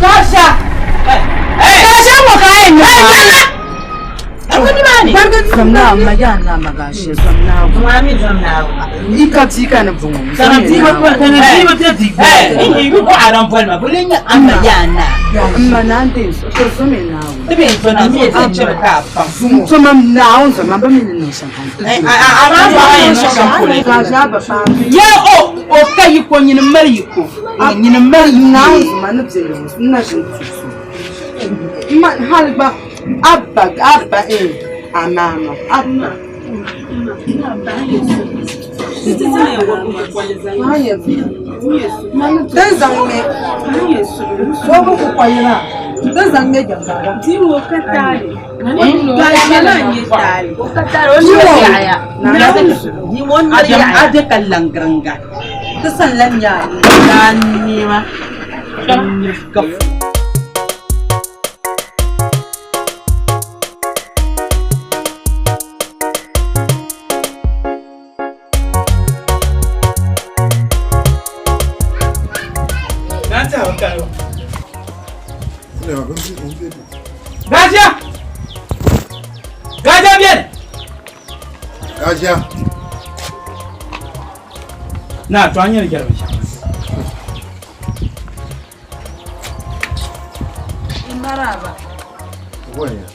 S2: Gasha! Gasha ŋɔ ka a yɛn niŋ
S4: Zom Naawuni ma yaa naa ma gashi zom Naawuni.
S2: Ŋɔ mi zom Naawuni.
S4: Yi ka bia ka ni bɔŋɔ.
S2: Kana bia ba kana bia ba tɛ di gbɛ. N yi ko aran bɔli ma bole nya amma yaa naa.
S4: N ma naa n deei so to zomi Naawuni.
S2: Ti bɛ n to na mi ti chɛ ka paŋ.
S4: N to mam Naawuni zo mam ba mi ni niŋ shɛm hali.
S2: A ma zo a yɛn niŋ shɛm polo.
S4: Gashi a ba paai.
S2: Ya o o ka yiko nyini mali yiko. Nyini mali yiko.
S4: Naawuni zo ma ni bɛ yɛn n na ʒini tu so. Ma hali gba abba abba eh amaama abba. Din zaŋ ŋmɛ o bi ku kɔyi maa din zaŋ ŋmɛ jɛmbara.
S2: A bɛ ka langiriŋga ti san lan nya a nɛma ka. Gajiya! Gajiya beni!
S7: Gajiya!
S2: Na, to an yɛli jɛri binshɛɣu.
S3: Maraba.
S7: Waya.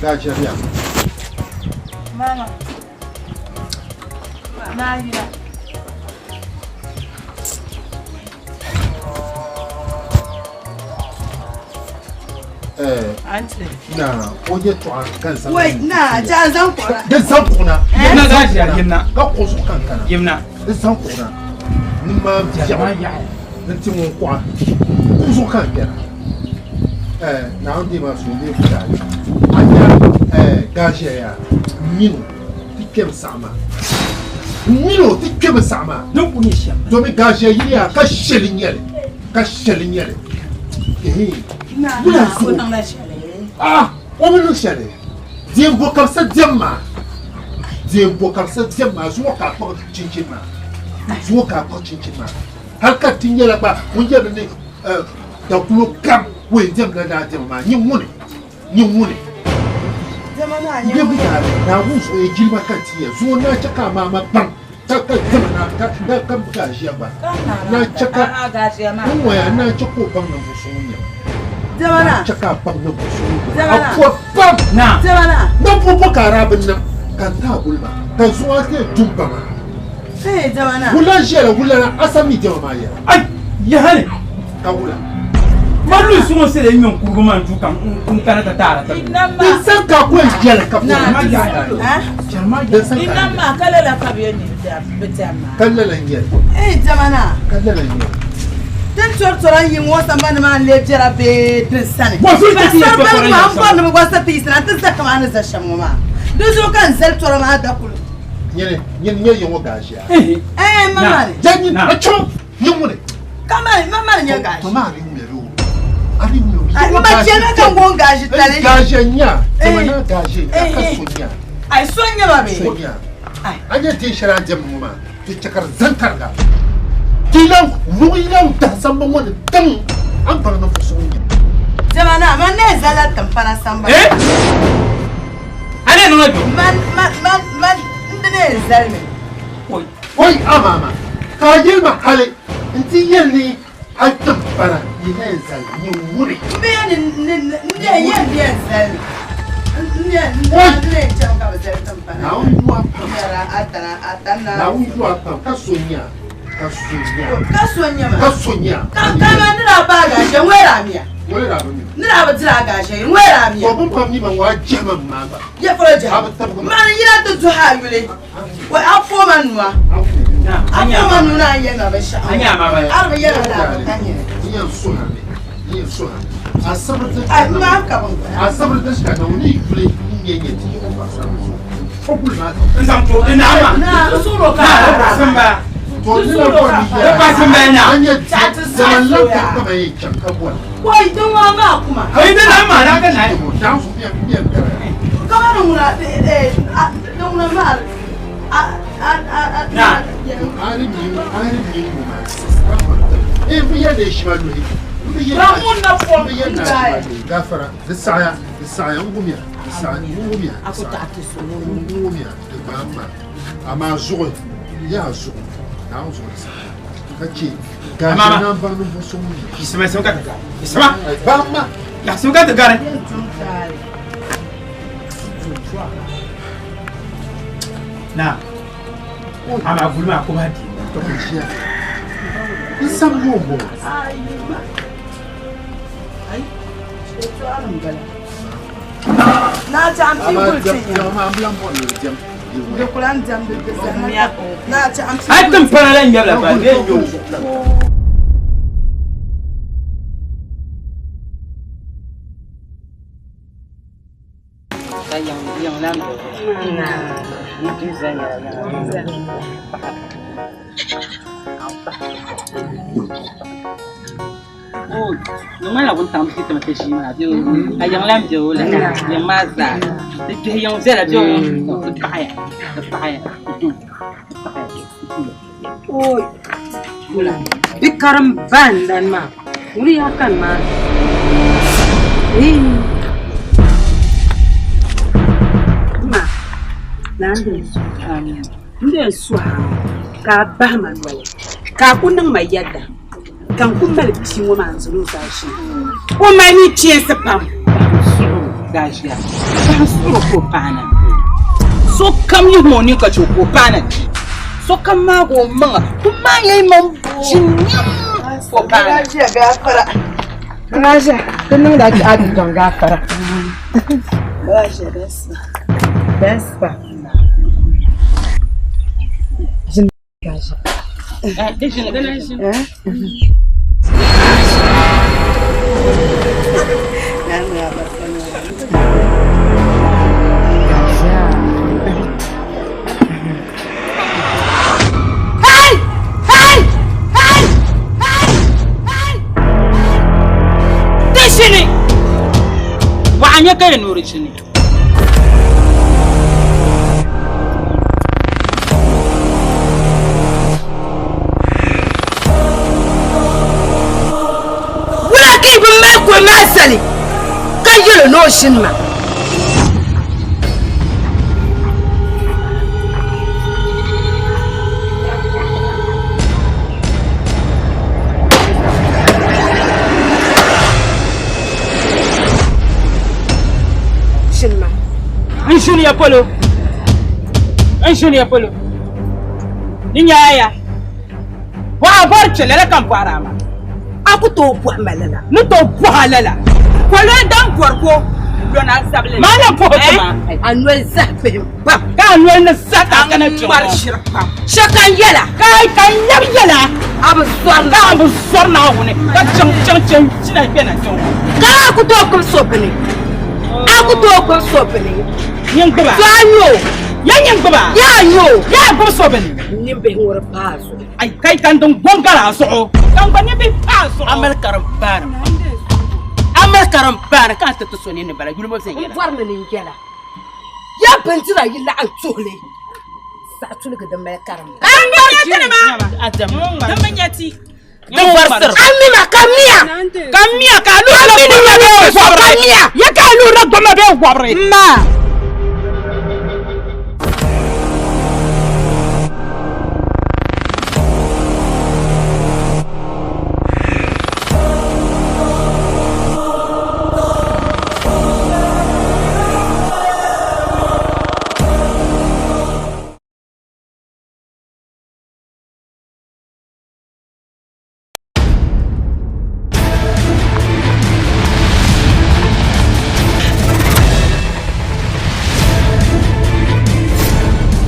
S7: Gajiya biya.
S3: Mama. Na yina.
S7: Na o yɛltɔɣa ka n zaŋ
S4: Wai na ja zaŋ kuɣa.
S7: Din zaŋ kuɣuna.
S2: Yimna gajiya yimna.
S7: Ka kuɣu zuɣu ka n kana.
S2: Yimna.
S7: Din zaŋ kuɣuna. Ni maa biɛɣu n ti ŋun kuɣa. Kuɣu zuɣu ka n kpɛra. Naawuni deei maa suhu deei fudaali. A nya gajiya yaa n mini o ti kpɛmi saɣima. N mini o ti kpɛmi saɣima.
S2: Din ku nyɛ shɛm.
S7: Domi gajiya yili yaa ka shɛli nyɛli. Ka shɛli nyɛli. Wula zuɣu. Ah, o bi niŋ shɛli. Diɛmbo ka bi sa diɛm maa. Diɛmbo ka bi sa diɛm maa. Zuŋɔ ka a kpuɣi chinchin maa. Zuŋɔ ka a kpuɣi chinchin maa. Hali ka ti nyɛla gba ŋun yɛli ni dagulo kam o yɛn diɛmdila daa diɛma maa. Nyin ŋuni? Nyin ŋuni? N bɛ yaali Naawuni zuɣu ya jilima ka ti ya. Zuŋɔ naa chɛ ka a maama baŋ ka ka diɛma na ka ka ka ka a ʒiya gba. Naa chɛ ka n ŋɔya naa chɛ ka o baŋ ninvuɣ so ŋun nyɛ ma. Naa chɛ ka a baŋ ninvuɣ so ŋun nyɛ ma. A pɔri pam. Na bo bo ka a daa bi niŋ ka n ti a guli maa ka zuŋɔ a ti yɛn du m ba maa. Wula n-ʒiya la wula la a sa mi diɛma maa yɛla.
S2: Ai yahali.
S7: Ka wula.
S2: Ma lu suŋo sele n nyɔŋ kurigu maa n-du ka n kana ti taara ti.
S7: Din san ka ko n yɛli ka fo ma Din san ka
S3: Inama ka lala ka bɛ yɛn bi diɛm maa.
S7: Ka lala n yɛli.
S4: Ee diɛma naa.
S7: Ka lala n yɛli.
S4: Din tori tora n yi ŋɔ sambani maa n lee bɛla bee din sani.
S2: Bɔ so ti ti yɛn
S4: Sambani
S2: tori
S4: maa n bɔri ni bɛ gba sa ti yiɣisina n ti za kamani ni za shɛm ŋɔ maa. Di zuɣu ka n zali tora maa dakuli.
S7: Nyini nyini nyɛ yiŋɔ gaʒia.
S4: Ee ma mali.
S7: Ya nyin a chɔŋ nyin ŋuni.
S4: Ka mali ma mali nyɛ gaʒi.
S7: To ma ari ŋmɛri o. Ari ŋmɛri o.
S4: Ai ma chɛ na ka ŋɔ gaʒi tali.
S7: Gaʒia nya. Tɛma na gaʒia nya ka so nya.
S4: Ai so nya ma bee.
S7: So nya. A nyɛ tin shɛli a ni diɛmdi ŋɔ maa ti chɛ ka di zani tariga. Ti lan wuɣi lan dahi sambani ŋɔ ni tiŋ a ni baŋ ninvuɣ so ŋun nyɛ.
S4: Diɛma naa man na zala timpana sambani.
S2: A ni niŋ la jɔ.
S4: Man man man man n di ni zali mi.
S7: Oi amaama ka a yɛli ma hali n ti yɛli ni a timpana yi na yɛn zali nyin ŋuni.
S4: N bi yɛn ni ni ni n yɛn n yɛn zali mi n yɛn n di yɛn chɛmi ka bi zali timpana.
S7: Naawuni yu a pam.
S4: Yɛra a tana a tana.
S7: Naawuni yu a pam ka so nya ka so nya.
S4: Ka so nya ma.
S7: Ka so nya.
S4: Ka ka ma ni daa baagi a shɛm ŋɔyira a miya.
S7: Ŋɔyira a bi mi.
S4: Ni daa bi diri a gaashɛ ŋɔyira a miya.
S7: O bin pam mi ma ŋɔ a jɛma m maa gba.
S4: Yɛ polo jɛma. Mani yina ti duhi a yuli. Wai a fooma nua. A ma nuna a yɛli ma binshɛɣu. A di bi yɛli ma laa bi ka nyɛ.
S7: N yɛn suhirimi, n yɛn suhirimi. Asibiti
S4: Ai, maa ka bin gbaya.
S7: Asibiti ka Naawuni yi yuli n nyɛ nyɛ ti yi o paɣasarili zuɣu. Fɔkuli maa ka.
S6: N zaŋ to di naa ma.
S4: Naa, n suhiri o ka.
S6: Naa, o paɣasim ba.
S7: To ni la bɔri ni
S6: O paɣasim ba naa.
S7: An nyɛ zaman lan ka kama yɛn chaŋ ka bɔri.
S4: Koi, din ŋɔ maa kuma.
S6: O yi di naa maa, naa ka naai.
S7: Daŋ zuɣu bɛ bɛ bɛra.
S4: Kamani ŋuna, din ŋuna maa, a a a a.
S6: Naa.
S7: A ni mi a ni mi ŋɔ maa ka kɔŋ Eh, n bi yɛli ni shima luhi. N bi yɛli
S4: Ba ŋun na fom
S7: n bi yɛli ni shima luhi. Gafara, di saɣaya, di saɣaya, n wumiya, di saɣaya, n wumiya, di saɣaya. N wumiya, di gbaam ma. Amaa zuɣu, yaa zuɣu, Naawuni zuɣu di saɣaya. Ka che, gashi naan baŋ ninvuɣ so ŋun nyɛ.
S6: Isima, isima ka ti gari. Isima.
S7: Baŋ ma.
S6: Isima ka ti gari. Na. Amaa guli maa ko maa di.
S7: N sam yo m bɔŋɔ.
S4: Naa chaɣ m pii
S7: Amaa
S4: guli ti
S7: diɛm,
S4: nya.
S7: diɛm maa n bi lan bɔri ni di diɛm.
S4: Di ku lan diɛmdi di saha. Naa chaɣ m pii
S6: Hali
S4: guli
S6: tin pana la ŋmɛbila gba, di yɛn nyɛ o. Di ŋmanila wuntaŋ bɛ ti ti ʒii maa bɛ a yiŋ lan bɛ o la yiŋ maa zaa di kpihi yiŋ viɛla bɛ o di paɣaya di paɣaya di paɣaya.
S5: Bi karim ba n-lan maa ŋuni yaa kani maa ni. Ma, naa n bee n-suhi a ka a bahi ma noli ka a ku niŋ ma yɛda ka n ku mali bia ŋɔ maa n-zaŋ o zaashee. O mali mi kpeensi pam.
S2: Gaʒia, paɣa suhuri ka o paana. Sokam yihi o nini ka che ka o paana bia. Sokam maagi o maŋa ku maaya yi maŋ ʒinyam ka o paana.
S4: Gaʒia gaafara.
S5: Gaʒia, ti niŋdi a dundɔŋ gaafara.
S4: Gaʒia bɛsipa.
S5: Bɛsipa. Gaʒia.
S2: Di ʒini, di na ʒini.
S5: Hey! Hey! Hey! Hey! Hey!
S2: Di ʒini. Waɣa nyɛ ka di ni o di ʒini.
S5: Wula ka yi bi mali kuli maa zali ka yɛl o ni o ʒini ma? Ʒini ma.
S2: N ʒini ya polo. N ʒini ya polo. Ni nyaaya. Bɔha bɔri kpe lala ka n bɔhiri a maa.
S5: A ku tooi bɔhi ma lala.
S2: Ni tooi bɔhi a lala. Kolo dan bɔri ko lɔna zabili. Maa na bɔhi ti ma.
S5: A noli zahi pihim pam.
S2: Ka a noli ni zahi ka a kana kpe ŋɔ.
S5: Ŋmari shiri pam. Shɛ ka n yɛla.
S2: Ka ka n lɛbi yɛla.
S5: A bi zɔri
S2: Ka a bi zɔri Naawuni. Ka chaŋ chaŋ chaŋ china kpe na kpe ŋɔ.
S5: Ka a ku tooi gbubi so bini. A ku tooi gbubi so bini.
S2: Nyin gbuba.
S5: To a nyo.
S2: Ya nyin gbuba.
S5: Ya nyo.
S2: Ya gbubi so bini.
S5: Nimbihi ŋɔ di paai zuɣu.
S2: Ai kai kan din gɔŋgara a zuɣu. Kan gba nimbihi paai zuɣu. A mali karim paani. A mali karim paani ka a ti ti so nini bala yuli mo viɛnyɛla.
S5: N bɔri mi ni n yɛla. Ya bindira yi laɣim tuhili. Saɣa tuligi din mali karim.
S2: Ka n ŋmari jini. Din bi nya ti. Din varisiri.
S5: A mi ma ka miya.
S2: Ka miya ka a luɣiri
S5: A mi ni
S2: gbama
S5: ma
S2: bee
S5: ka
S2: wɔbiri.
S5: miya.
S2: Ya ka a luɣiri gbama bee wɔbiri.
S5: Ma.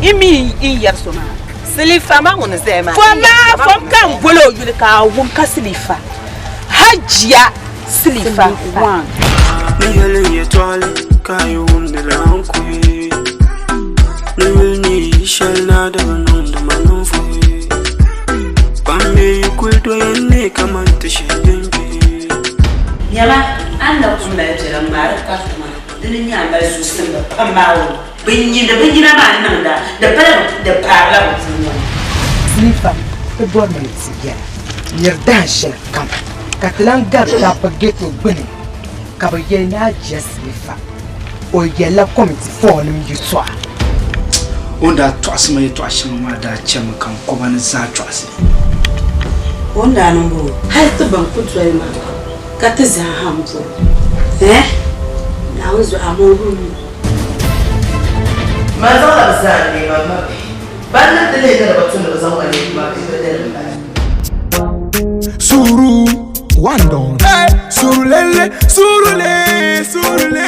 S2: I mi n yɛri so maa
S5: Silifa ma ŋuni zaya maa.
S2: Fom maa fom ka n boli o yuli ka a wum ka Silifa. Hajiya Silifa.
S1: Ni yɛli n yɛtɔɣili ka a yi wumdi la n kuhi. Ni yuli ni yi shɛli na di bi niŋdi ma ninvuhi. Kpam mi yi kuli doya n neei kaman ti shee din kpi.
S2: Nyama, a ni na kuli mali biɛla ŋmaari kariti maa, di ni nyɛ a mali zuɣusimba pam maa wuhi. Bɛ nyindi binyina maa niŋda, di pala bɛ, di paarila bɛ puu ŋɔ ni.
S4: Silifa, ti bɔrimi ni ti yɛla nir dahin shɛli kam, ka ti lan gari dabba ghetto gbuni, ka bɛ yɛli ni a jia Silifa, o yɛlila committee four-nim yɛtɔɣa.
S9: O ni daa tɔɣisi ma yɛtɔɣ shɛŋa maa daa chɛmi ka n kɔba ni zaa chɔɣisi.
S2: O ni daa niŋ bɔ? Hal ti ban ku doli ma ka ti zaa ha m-bo. Ɛɛh! Naawuni zuɣu a mooi bɛ nuu.
S4: Man zaŋla bɛ zaa n-neei man mabihi. Ban ni ti lihi ni di bi tu ni bɛ zaŋ ma neei bɛ mabihi bɛ dini m-bala.
S1: Suru one don. Hey, surulele, surule, surule,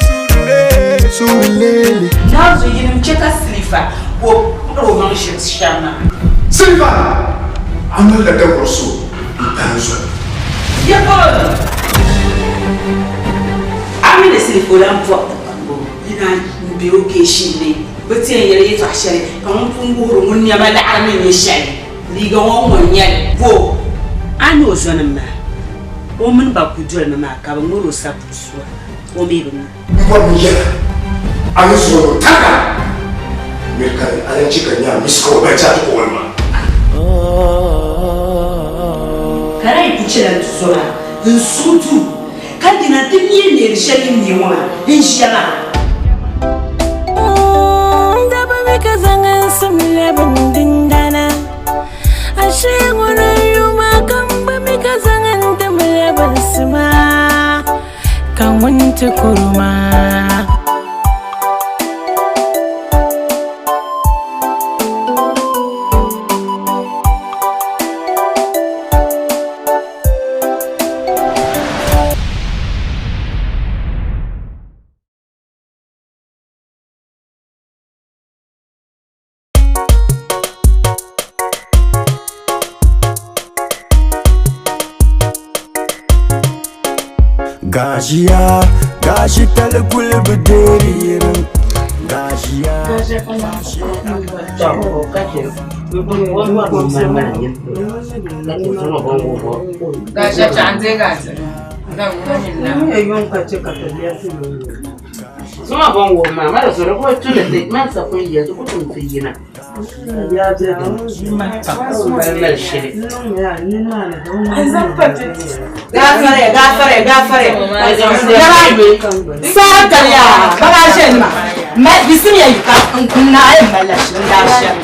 S1: surule, surulele.
S2: Naawuni yinim chɛ ka silifa ka o kpuɣir o maŋ ʒiri shɛm maa.
S7: Silifa, a malila dagɔr so n-tahi n zuɣu.
S2: Ya polo ni. A mi ni Silifa o lan bɔbi ti pam bɔ yina m-be o geeshin ni bɛ ti yɛn yɛli yɛtɔɣ shɛli ka ŋun pun wuhiri ŋun nɛma laɣiri ni nyɛ shɛli liiga ŋɔ ŋɔ n-nyɛ li bɔ? A ni o zɔnim maa, o mini ba kul dolimi maa ka bɛ ŋmir o sapuɣ sua, o mi bi mi.
S7: M bɔri ni yɛla a ni zuɣu ni o tariga miri ka a lan chɛ ka nya a miss call bali ti a ti call ma.
S2: Ka daa yi ku chɛla n tuzo maa n-suhi duu Ka dina ti neei neeri shɛli din neei ŋɔ maa n-ʒiya maa.
S10: N daba mi ka zaŋ n sim lɛbi n dindana. Ashee ŋuni n yuma ka n gba mi ka zaŋ n dim lɛbi n sima ka ŋun ti kuri ma.
S1: Gajiya, gashi tali kuli bi deeri yirim. Gajiya,
S2: Zuma bon wo ma ma da soro ko tun da man sa kun yanzu ko tun ti yina.
S5: Gafare, gafare, gafare. Saa kariya, baba shen ma. Ma bisim ya ka n na ay mala shin da shen.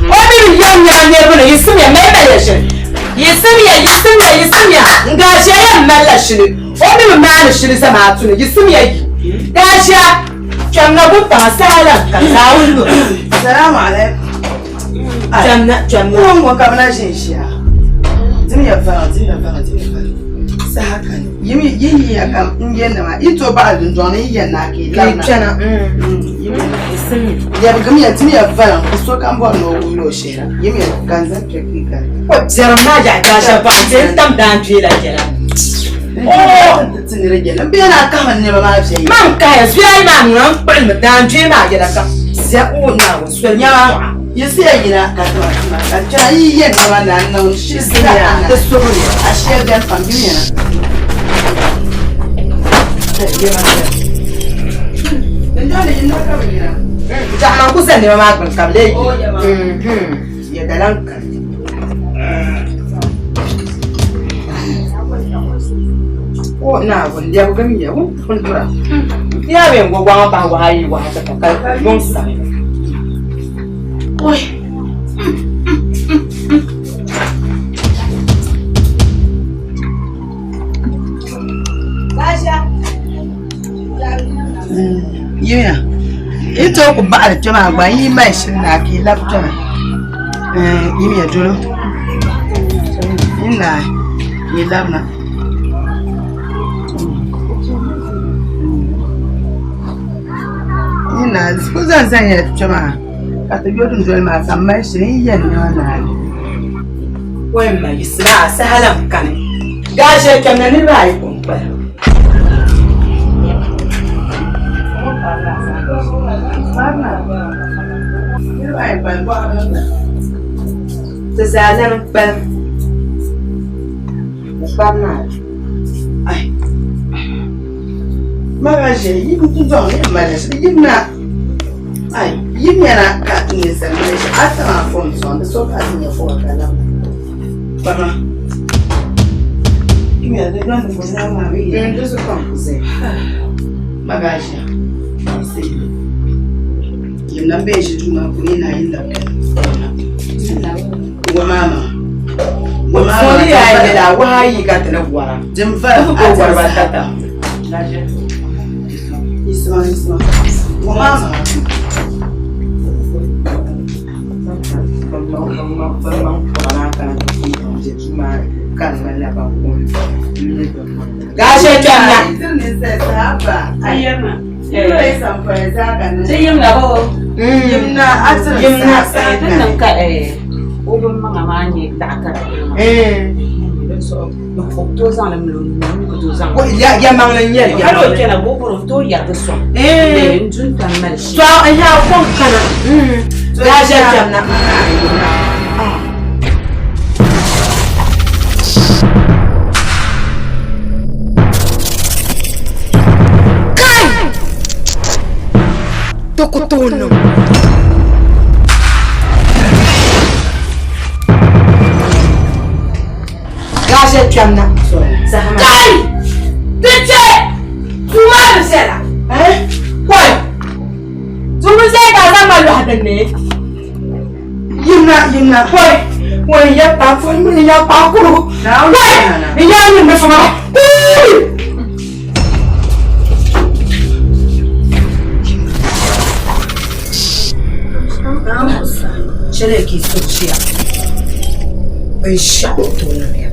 S5: O mi yam ya ne bune yisim ya mai mala shin. Yisim ya, yisim ya, yisim ya. Nga she ya mala shin. O mi ma ni shin sama tuni yisim ya yi. Ga she chamna bu pa sala ka saulu.
S4: Salamu alaikum.
S5: Chamna, chamna.
S4: Ŋɔ ŋɔ ka bɛ na ʒinʒiya. Dimiya vara, dimiya vara, dimiya vara. Saha kani. Yi mi yi yiya ka n yɛn na maa, yi tooi baɣili dundɔŋ ni yi yɛn na ka yi labina.
S5: Kpɛna.
S4: Lɛbigimiya, dimiya vara n ku sokam bɔri ni o wuhila o shɛhira. Yimiya ka n zaŋ kpɛ kii kani.
S5: Ko biɛrim maa yaɣi gaasha baɣa n ti tam daangbee la biɛla.
S4: Ti nira yɛla n bɛ na kahimi nɛma maa viɛnyɛla.
S5: Man kahaya zuya ayi maa ŋuna n kpuɣilimi daangbee maa yɛla ka zia o Naawuni soli
S4: Nyama yiɣisiya yina ka tima tima ka n kpɛna yi yɛn nɛma na n niŋ shili zaa
S5: ti suhu ni.
S4: A shɛli bɛni pam yimiya na. Dindɔni yina ka bi yina.
S5: Jaɣama n ku za nɛma maa gbuni ka bi lee yi. Yɛda lan kani. O Naawuni lɛbigim ya wun tura. Ya bɛ n gɔgɔŋ bahi wahi ayi wahi ti ka ka yuŋ sabi. Oi.
S4: Yimiya yi tooi ku baɣali kpɛ maa gba yi mali shili na ka yi labi kpɛ na yimiya dolo yi naai yi labina yi naai ku zaŋ zaŋya kpɛ maa. Ka ti yo dundoli maa ka m mali shili n yɛn niŋ naani.
S5: Wai m ma yiɣisimi a saha lan kani. Gaashɛ kpɛmna niriba ayi ko n-kpalim. Ti zaa lan n-kpalim. Bɛ kpari naa.
S4: Ai. Ma ba ʒe yi bi dundɔŋ ni m mali shili yimina. Ai, yimina ka ninsal mali shili. A tiŋ a fom sɔŋ di so ka a ti nya foma ka labina. Kpama. Yimina di dɔn di fom naa maa mi yi. Di so pam ku zaya. Ma ba ʒe. Yimina m bee ʒi duu maa puuni na yi labi Wa maama. Wa maama.
S5: Foli ya yi la waha yi ka ti ni bɔra.
S4: Din vari
S5: Ti ku bɔri ba tata.
S4: Yisima yisima. Wa maama.
S5: Gaashɛ kpɛmna.
S2: Ti yimla bo. Yimna yimna ti niŋ ka o bin maŋa maa nyɛ daɣa ka di maa. O tooi zaŋli mali o nuu mi ku tooi zaŋ.
S5: Yɛlimaŋli n nyɛli.
S2: Hali o kpɛna ka o bɔri o tooi yɛrigi sɔŋ. N du n tam mali shee.
S5: Tɔ n yaa kom kana. Gaashɛ kpɛmna.
S10: Kai! Ti ku tooi niŋ.
S5: Gaashɛ kpɛmna. Kai! Ti chɛ! Duu maa bi viɛla. Kɔi! Duu bi viɛla ka a zaŋ ma lɔhi din ni.
S4: Yimna yimna.
S5: Kɔi! Wɔi n ya kpaa fɔli mini n ya kpaa kuru. Kɔi! N ya nyini ni fama. Kuui! Shɛli ka yi suhu ʒiya binshɛɣu ku tooi niŋya.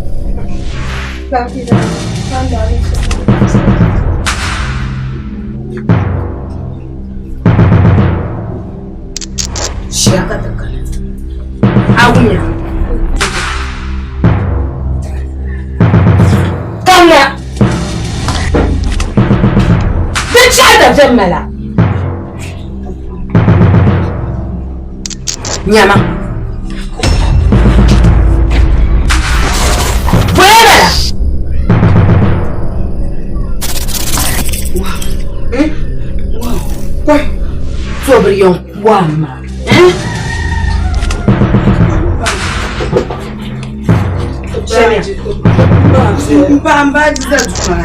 S5: Ʒiya ka ti kana. A wumya? Kamina! Di chɛhi dabiɛm mala. Nyama. Boya bala. Koi. Tobiri yɛn kuwa ma.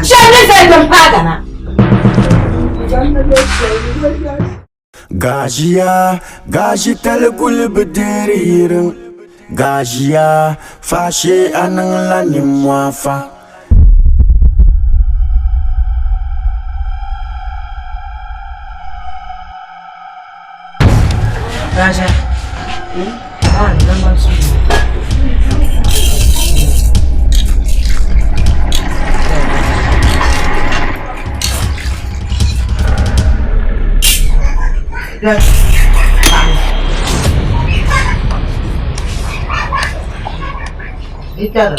S5: Shɛmi zali bin paagana.
S1: Gaʒiya, gaʒi tali kuli bi deeri yiriŋ. Gaʒiya, faashee a niŋla nimmɔhi fa.
S5: Raja. Ah, Gitarra.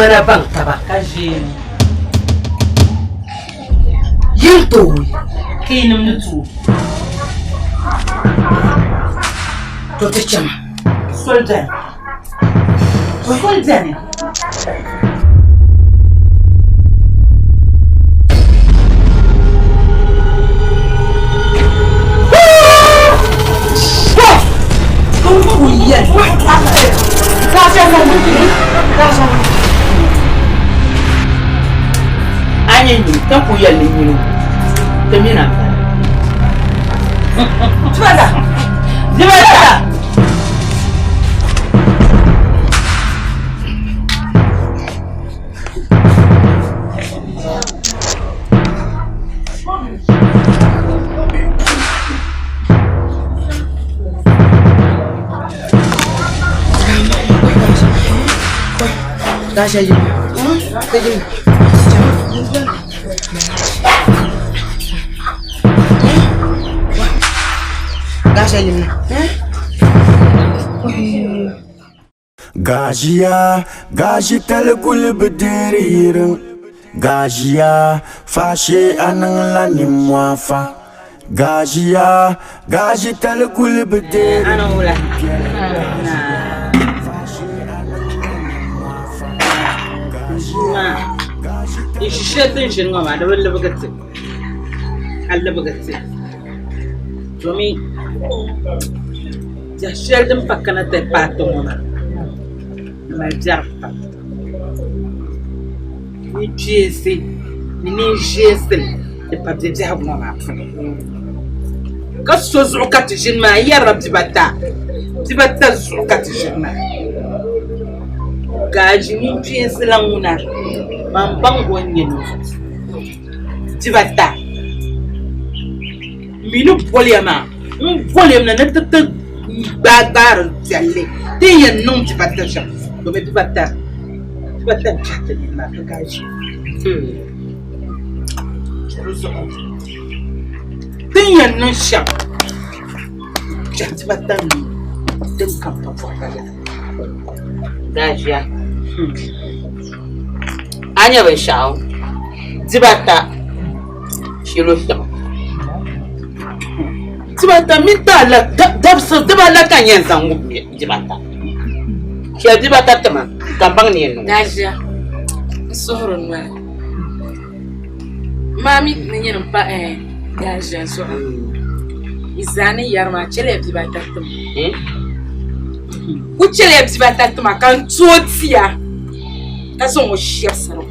S5: ba na baŋ taba.
S2: Ka ʒeeni.
S5: Yin tooi.
S2: Ka yinim ni tooi.
S5: To ti chama.
S2: Soli beni. Soli beni. A nyɛ nyini ka ku yɛli ni nyini ti mi na
S5: Dibata!
S2: Dibata!
S4: Gashi yi. Yi. Gashi yi.
S1: Gajiya, gaji tali kuli bi deeri yiriŋ. Gajiya, faashee a niŋla nimmohi Gajiya, gaji tali kuli bi deeri
S2: Ana wula. N ʒi shɛli ti ni ʒini ŋɔ maa di bi libigi ti a libigi ti domin biɛhi shɛli din pa kana ti paai ti ŋɔ maa di mali biɛri pam ni kpeensi ni ninʒeensi di pa bɛ biɛhigu ŋɔ maa puuni ka so zuɣu ka ti ʒini maa n yɛrila bibata bibata zuɣu ka ti ʒini maa gaaji ninkpeensi la ŋuna man baŋ o ni nyɛ ninvuɣ so dibata m mi ni boliya maa n boliya mi na ni ti ti gbaai gbaari viɛlli din yɛn niŋ dibata shɛm domi dibata dibata n kpɛhi ti nini maa ka gaaji di zuɣu din yɛn niŋ shɛm kpɛhi dibata mi din kam pa pɔri la. Gaaʒia a nya binshɛɣu dibata shilo tiŋa dibata mini ti dabisi dibala ka n yɛn zaŋ ŋubi dibata shɛli dibata tima ka n baŋ ni yɛn niŋ.
S5: Gaaʒia n suhuri noli maa mi ni nyini pa gaaʒia zuɣu yi zaa ni yɛri maa chɛliya dibata tima. Ku chɛliya bibata tima ka n ti o tia ka zaŋ o shɛbisi di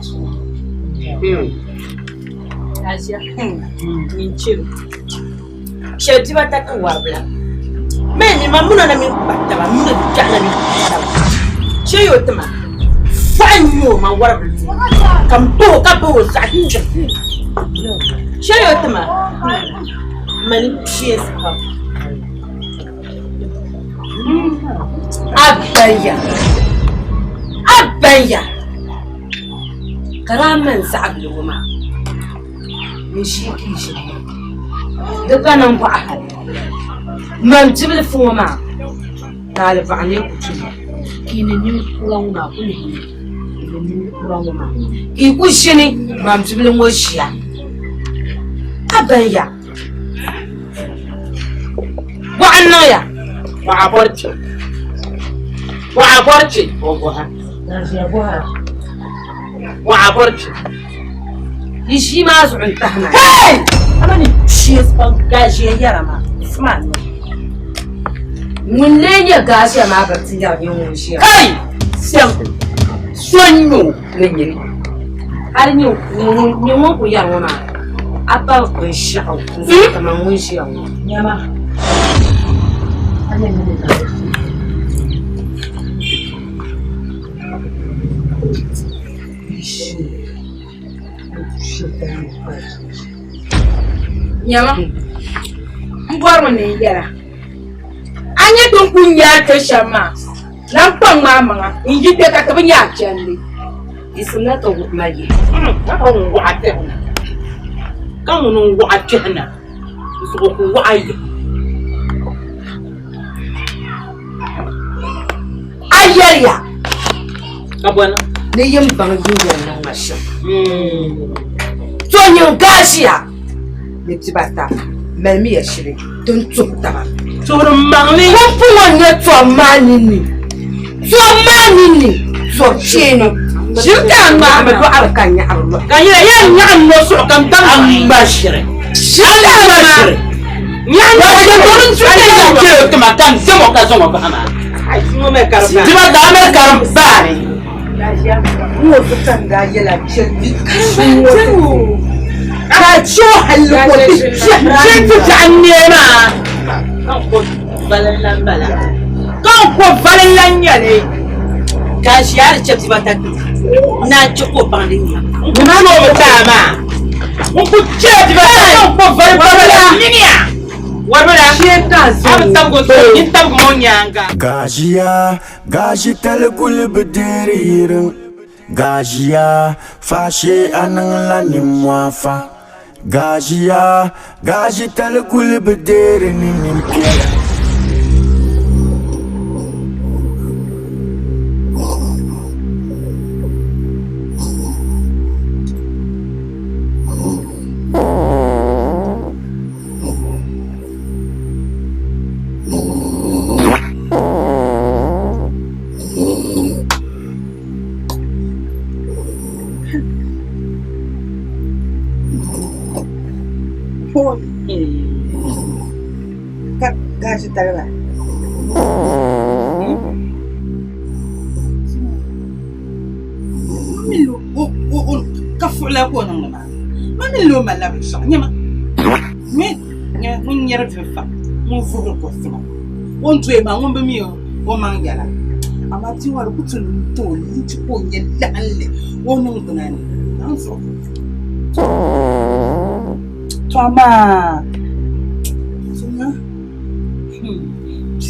S5: puuni.
S11: Nyin chɛli shɛli bibata ti waribila mɛ ni ma muna na mini kpa taba muna biɛɣu na mini kpa taba chɛ yo tima fɔɣu n nyɛ o ma waribili ka n bahi o ka bahi o zaɣ chim chɛ yo tima mani kpeensi pam.
S5: Abaya abaya ka daa mani zaɣ biligu maa n ʒi ka yi ʒi di ka niŋ bɔɣa hali man bibilifu ŋɔ maa ka alibaɣa lee ku tuma ka yi ni ninkura ŋɔ maa ku lihi ni ninkura ŋɔ maa ka yi ku ʒini man bibili ŋɔ ʒiya abaya Bɔɣa n niŋ ya.
S2: Bɔɣa bɔri kpe. Bɔɣa bɔri kpe. O bɔha. Bɔɣa bɔri kpe.
S5: Yi ʒii maa zuɣu n tahi ma.
S11: Hey! Ama ni ʒii ban gaʒiya yɛra maa. Fuma ni.
S5: Ŋun lee nyɛ gaʒiya maa biri ti yɛri nyɛ ŋun ʒiya.
S2: Kai! Sɛm. So n nyɛ o ni nyini.
S5: Hali nyɛ ŋun ku yɛri ŋɔ maa a pa binshɛɣu n-zaŋ kaman ŋun ʒiya ŋɔ.
S11: Nyama.
S5: Nyama, m bɔrimi ni n yɛla. A nya din kul nyɛ a kpe shɛm maa, lan kpaŋ maa maŋa n-yi kpe ka ti bi nya a chandi.
S2: Yiɣisim na ti wuhi ma yihi. Ka ŋun wɔɣa kpɛhi na. Ka ŋuni n-wɔɣa kpɛhi na. N zuɣu ku wɔɣa yihi.
S5: A yɛliya.
S2: Ka bɔ niŋ?
S5: Ni yi ni baŋ yi yɛn niŋ ma shɛm. To nyin gaashiya ni dibata malimiya shili din tuhi taba.
S2: Tuhiri maŋli.
S5: Pumpɔŋɔ n-nyɛ tɔbu maa ninni. Tɔbu maa ninni tɔbu kpeeni.
S2: Shiri ka a ŋmahi
S5: mi dɔɣiri ka nyaɣiri lɔhi.
S2: Ka nyɛla yɛn nyaɣi n nɔ suɣu ka n baŋ
S5: A
S2: ŋma shiri.
S5: Shiri ka a ŋmahi.
S2: Nyaɣi n nɔ suɣu ka n baŋ. Ka n ka n zaŋ o ka zaŋ o bahi maa. Dibata a mali karim baani.
S4: N ŋɔ ka n daa yɛla chɛli ka a chɛ o halli ka o ti kpɛhi
S2: Shiri ti zaɣi nee maa. Ka n ko vali lan nyɛli.
S11: Ka ʒiya di chɛ dibata ti naan chɛ ka o baŋ di nya.
S2: N ku o bi taa maa. N ku chɛ dibata ka n ko vali waribila. Miniya. Waribila. A bi tabigi o zuɣu nyin tabigi o nyaanga.
S1: Gajiya, gaji tali kuli bi deeri yiriŋ. Gajiya, faashee a niŋla nimmohi Gajiya, gaji tali kuli bi deeri ni nimpiɛla.
S4: Ka gashi tali maa.
S2: Ka fuɣila ka o niŋdi maa. Ma mi lo malila binshɛɣu nyɛma ŋun nyɛri vinfa ŋun vuhiri kuɣusi maa o ni doya maa ŋun bi mi o maŋ yɛla amaa bia maa di ku ti n ti o n-ti ka o nyɛ laɣinli o niŋgbuna ni to amaa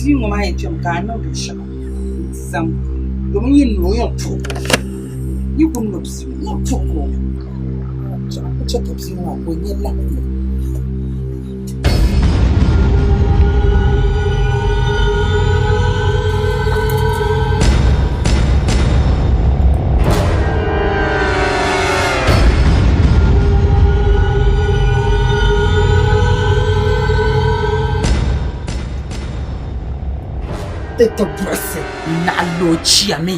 S2: bia ŋɔ maa yɛn chɛmi ka a niŋ binshɛɣu n-ti zaŋ domin yi ni o yɛn puhigi o yi ku no bia ŋɔ yɛn puhigi o mi ku chɛ ka bia ŋɔ maa ka o nyɛ laɣinli.
S4: Ti ti buɣisi naɣila o chiami.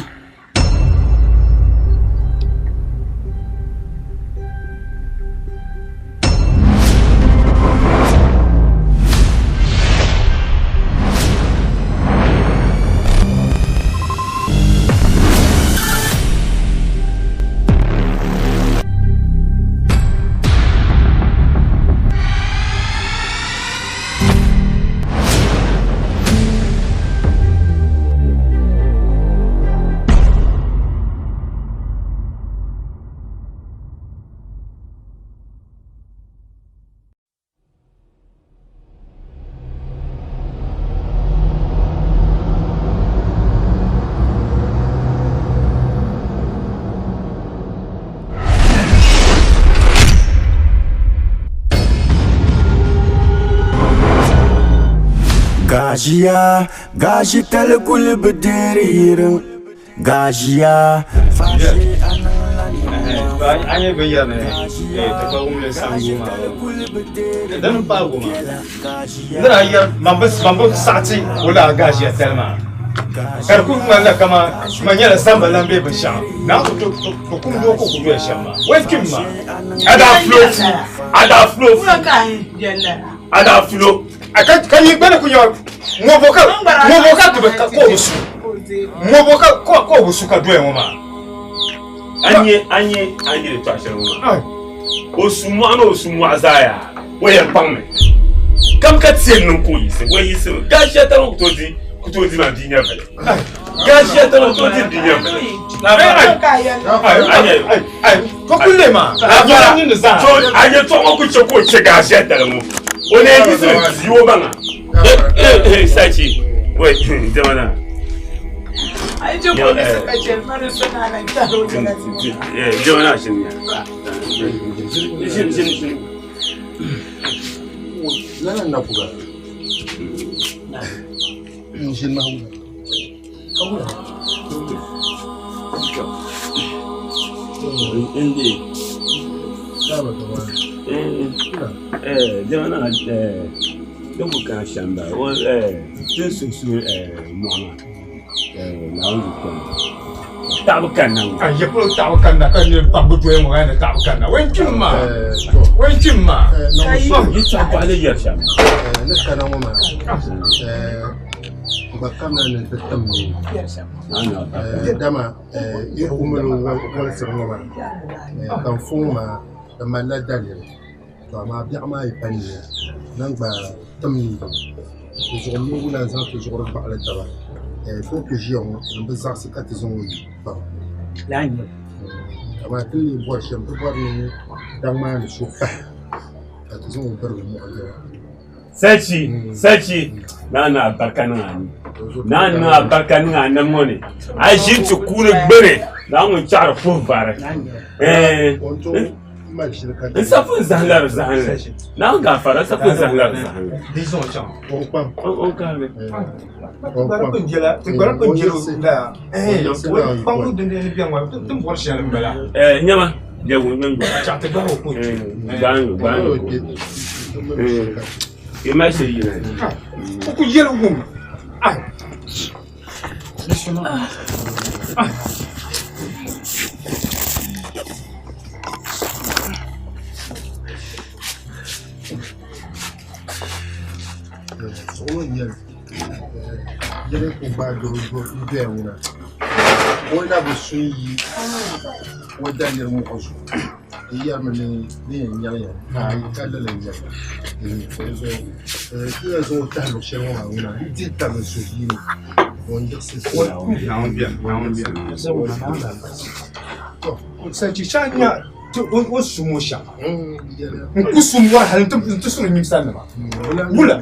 S1: Gajiya, gaji tali kuli bi deeri yiriŋ. Gajiya, faashee a niŋla nimmohi.
S9: An ye bin yɛri ni ti ka wumli sambu maa din paagu maa n daa yɛri man bi saɣati o laa gaʒiya tali maa ka di kuli ŋmanila kaman man nyɛla samba lan bee binshɛɣu naa ku kumdi o ka o ku doya shɛm maa wai kpim maa.
S6: A daa fulo fu a daa fulo fu a daa fulo.
S7: Ka yi gbani ku nyɛ ŋɔbo ka ŋɔbo ka ti bi ka o bi su ŋɔbo ka ka o bi su ka doya ŋɔ maa.
S6: An nyɛ an nyɛ an nyɛ tɔɣa shɛli ŋɔ maa o su mɔɣu ni o su mɔɣu zaa yaa o yɛn kpaŋmi kam ka tiɛli niŋ ka o yiɣisi o yiɣisi gaashiya tali ku tooi di ku tooi di maa bia nyɛvili gaashiya tali ku tooi di bia nyɛvili.
S7: Ka kulli maa
S6: a nyɛ tɔɣa ŋɔ ku chɛ ka o chɛ gaashiya tali ŋɔ o na yɛn yiɣisi di o maŋa sachi wai jamana. Jamana shin shin shin shin.
S7: Lala na kuga. Shin ma huga. Ka huga.
S6: Ndi. Dama na din ku kana shɛm bala o tin sunsuuni mɔɣu maa Naawuni ni kpɛm taɣabu kanna ŋɔ.
S9: A ya polo taɣabu kanna ka niriba pam bi doya ŋɔ yaa ni taɣabu kanna o yɛn kpimi maa o yɛn kpimi maa.
S6: Yi tɔɣa bɔɣili yɛri shɛm.
S7: Ni kana ŋɔ maa n gba kamina ni n ti tim ni dama yi kumili wolisiri ŋɔ maa ka n fo ŋɔ maa di malila daliri to amaa biɛɣu maa yi pa niya lan gba tim ni di zuɣu m mi wula n zaŋ ti zuɣuri gbaɣili taba ka o ku ʒiya ŋɔ di bi zaɣisi ka ti zaŋ o yi kpaŋ amaa ti ni lee bɔri shɛm ti bɔri ni daŋ maa ni so pahi ka ti zaŋ o birigi mɔɣu yɛla.
S6: Sachi, sachi, naa niŋ albarka niŋ a ni. Naa niŋ albarka niŋ a nam ŋɔ ni. A ʒi nti kuuni gbuni, naa ŋun chaɣiri puhi vari. N sa pun zahim la di zahinli. Naa gaafara, n sa pun zahim la di zahinli. O kahigi. Nyama, lɛbi ŋun gba. Gbaanyo, gbaanyo. Yi mali shili yina.
S9: Ku yɛli wum.
S7: Zuɣu ŋɔ n-nyɛli yɛli ku gbaai doo n-doya ŋuna o na bi sun yi o daliri muɣu zuɣu di yɛrimi ni ni yɛn nyaŋ ya ayi ka lala n-nyɛli ti yɛn zaŋ o tahi luɣ shɛli ŋɔ maa ŋuna n-dihi tabili suhuyini o n-yiɣisi
S9: O sum o shɛm n ku sum wari hali n ti suri nyimsa nima wula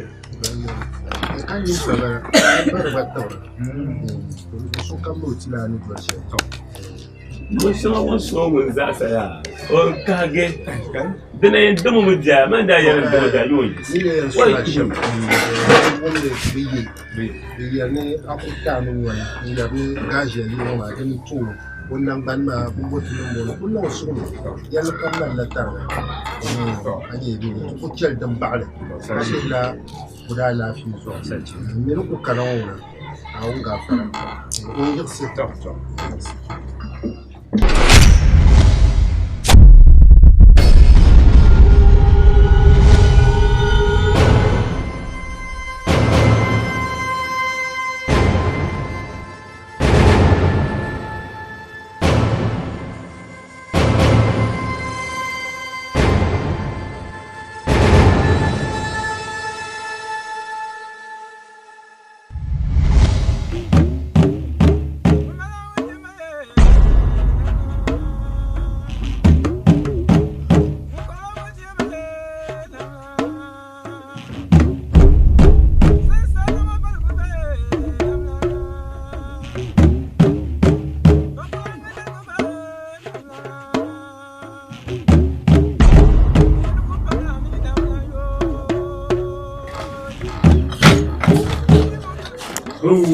S6: Binshɛŋa o ni so ŋun zaɣisa yaa o kahigi dina yɛn dimi mi biɛla man daa yɛli n dimi daa yi o yiɣisi o yi kpihim.
S7: O nangbani maa bin bo ti niŋ o ku niŋ suɣulo yɛlli kam malila tariga ka nyɛ di ku chɛli din baɣali ka lihila o daa alaafee zuɣu n mi ni ku kana ŋɔ ŋuna Naawuni gaafara o yiɣisi.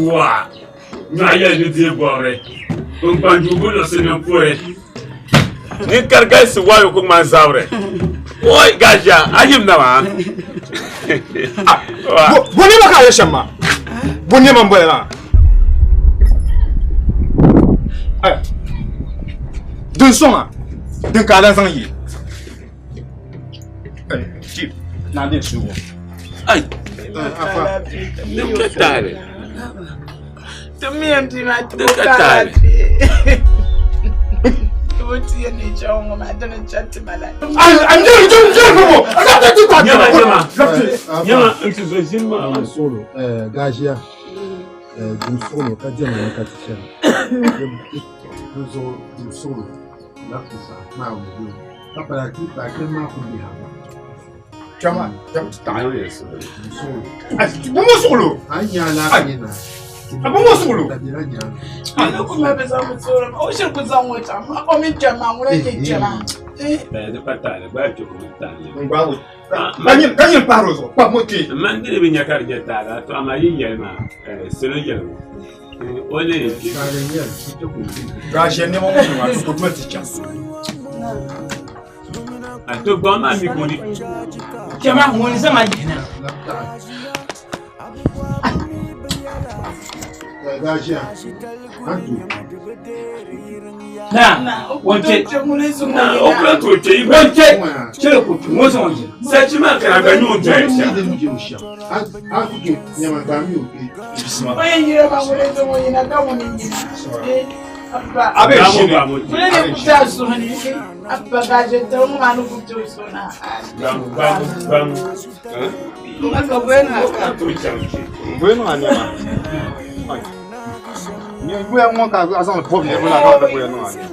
S6: Wa nyɔɣu yɛli ni deei bɔbiri kpunkpanjuu bi luɣisi ni puri ninkari galisi waayo ku ŋmani zabiri oi gaʒia a yim na maa
S9: bo nɛma ka a yɛ shɛm maa bo nɛma n bala maa din soŋa din ka a lan zaŋ ye naa din suugo
S6: ai din ka taali
S3: Ti mi yɛn bia maa ti
S6: din
S3: bo
S6: ka
S3: ka
S6: taali
S3: alaafee. Ti bo ti yɛn ni chaŋ ŋɔ maa dini n-chaŋ ti ma la.
S6: Nyama nyama nyama n ti zo ʒini maa
S7: Solo, gajiya, dum solo ka diɛm ni ka ti chɛna. Di zuɣu dum solo la ku saha maa ŋɔ ka pala ti pa kpɛm maa ku biha.
S9: Chama, chama ti taɣi. Bomo suɣulo.
S7: A nya alaafee na.
S9: A bomo suɣulo.
S3: Ani ku ma bi zaŋ mi suɣulo o shiri ku zaŋ o chaŋ maa o mini kpɛm maa ŋuna n-nyɛ kpɛma.
S6: Di pa taali gbaai kpɛ ku taali.
S9: N gbaai o. Ka nyin pahiri o zuɣu, kpabi mo kpee.
S6: Man dini bi nya ka di nyɛ taali, to amaa yi yɛli maa, salo yɛligu. O lee kpe.
S9: Gaʒiya nɛma ŋɔ ni maa, ti ku doli ti chaŋ.
S6: A to gbaŋ maa mi ka o di.
S2: Chama ŋun zaŋ a yihi na.
S6: Na, wance, na, o kula to che, i wance, chere ku tu, ŋɔ zaŋ o yihi. Sachi maa kana ka nyɛ o doya shɛm.
S3: O yɛn yira maa ŋun zaŋ o yina ka ŋun yina. Abba.
S9: A bɛ ʒini.
S3: Kuli ni ku ti a zuɣu ni. Abba gaje tɛŋ ŋɔ maa ni ku ti o zuɣu na.
S6: Gbaŋ, gbaŋ, gbaŋ.
S9: Bɔyi niŋ a nɛma. Bɔya ŋɔ ka a zaŋ pɔbi niriba la ka bɛ bɔya niŋ a nɛma.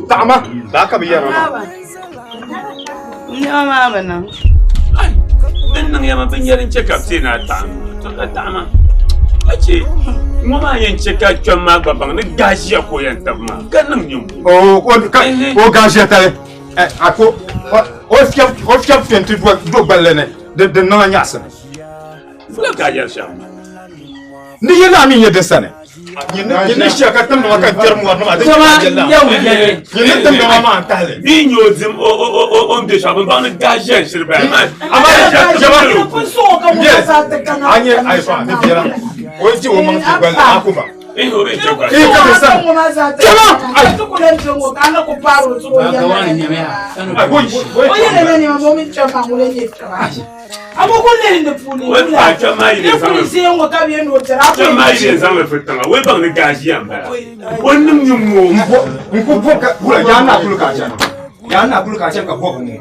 S9: Taɣima daa ka bɛ yɛra maa.
S4: Nɛma maa bi niŋ.
S6: Din niŋ ya ma binyɛri n-chɛ ka bɛ teei ni a taɣim ma. To ka taɣima ka chɛ ŋɔ maa yɛn chɛ ka kpɛm maa gba baŋ ni gaaʒiya ka o yɛn tabi maa ka niŋ nyimbo.
S9: O o gaaʒiya tali a ko o fiɛbi o fiɛbi fɛnti do gballi ni di niŋ a nyaɣisim.
S6: Fula ka a yɛri shɛm maa.
S9: Ni yi lahi mi nyɛ di sani. Nyini shia ka timdi ma ka n kpɛri mɔri nima di nyini timdi ma maa n tahili.
S6: Bi nyɛ o dim o o o o n bɛ shɛba bin baŋ ni gaaʒiya n shiri baya maa.
S9: Amaa jama a nyɛ a yi fa ni biɛla o yi o maŋ ti gballi a ku baŋ.
S6: Eh o bɛ chɛ gba.
S9: Ee ka ti sani. Jama ayi.
S6: O pa kpɛm maa yi ni zaŋ kpɛm maa yi ni zaŋ li fi tiŋa o yi baŋ ni gaaʒiya n bala o niŋ nyimbo.
S9: N ku bɔbi ka wula yaa naa kuli ka a chana yaa naa kuli ka a chana ka bɔbi ŋɔ.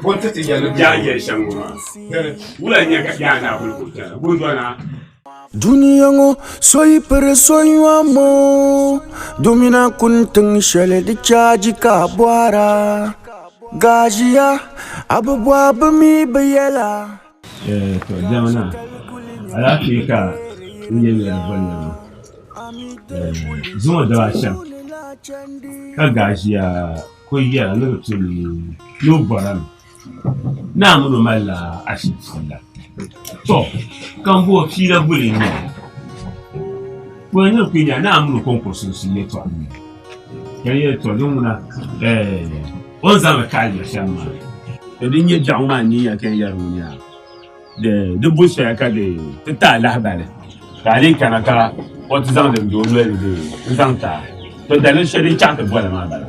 S9: Bo n ti ti yɛli
S6: Yaa n yɛli shɛm ŋɔ maa wula n nyɛ ka yaa naa kuli ka o chana gundɔna.
S1: Dunia ŋɔ so yi piri so nyɔmo domina kuni tiŋ shɛli di chaaji ka a bɔhira Gaaʒiya a bi bɔhi bɛ mi bi yɛla.
S6: To diɛma alaafee ka n yɛn yɛli boli ya maa zuŋɔ daba ashɛm ka gaaʒiya kuli yɛra ni di tu ni o bɔrimi Naa mini o malila ashibiti la. To, ka m bo fiila guli n-nyɛ li. Pɔi ni kuli nya naa mini o kɔŋko sunsuuni yɛtɔɣa n-nyɛ li. Ka di yɛli, to din ŋuna o ni zaŋ li kaai ya shɛm maa. To din nyɛ biɛɣu maa n-nyɛ ya ka n yɛri ŋuni yaa, di bo soya ka di ti ti a lahibali ka a lee kana ka o ti zaŋ din be o noli ni bee n-zaŋ ti a. To daliri shɛli din chaŋ ti boli maa bala.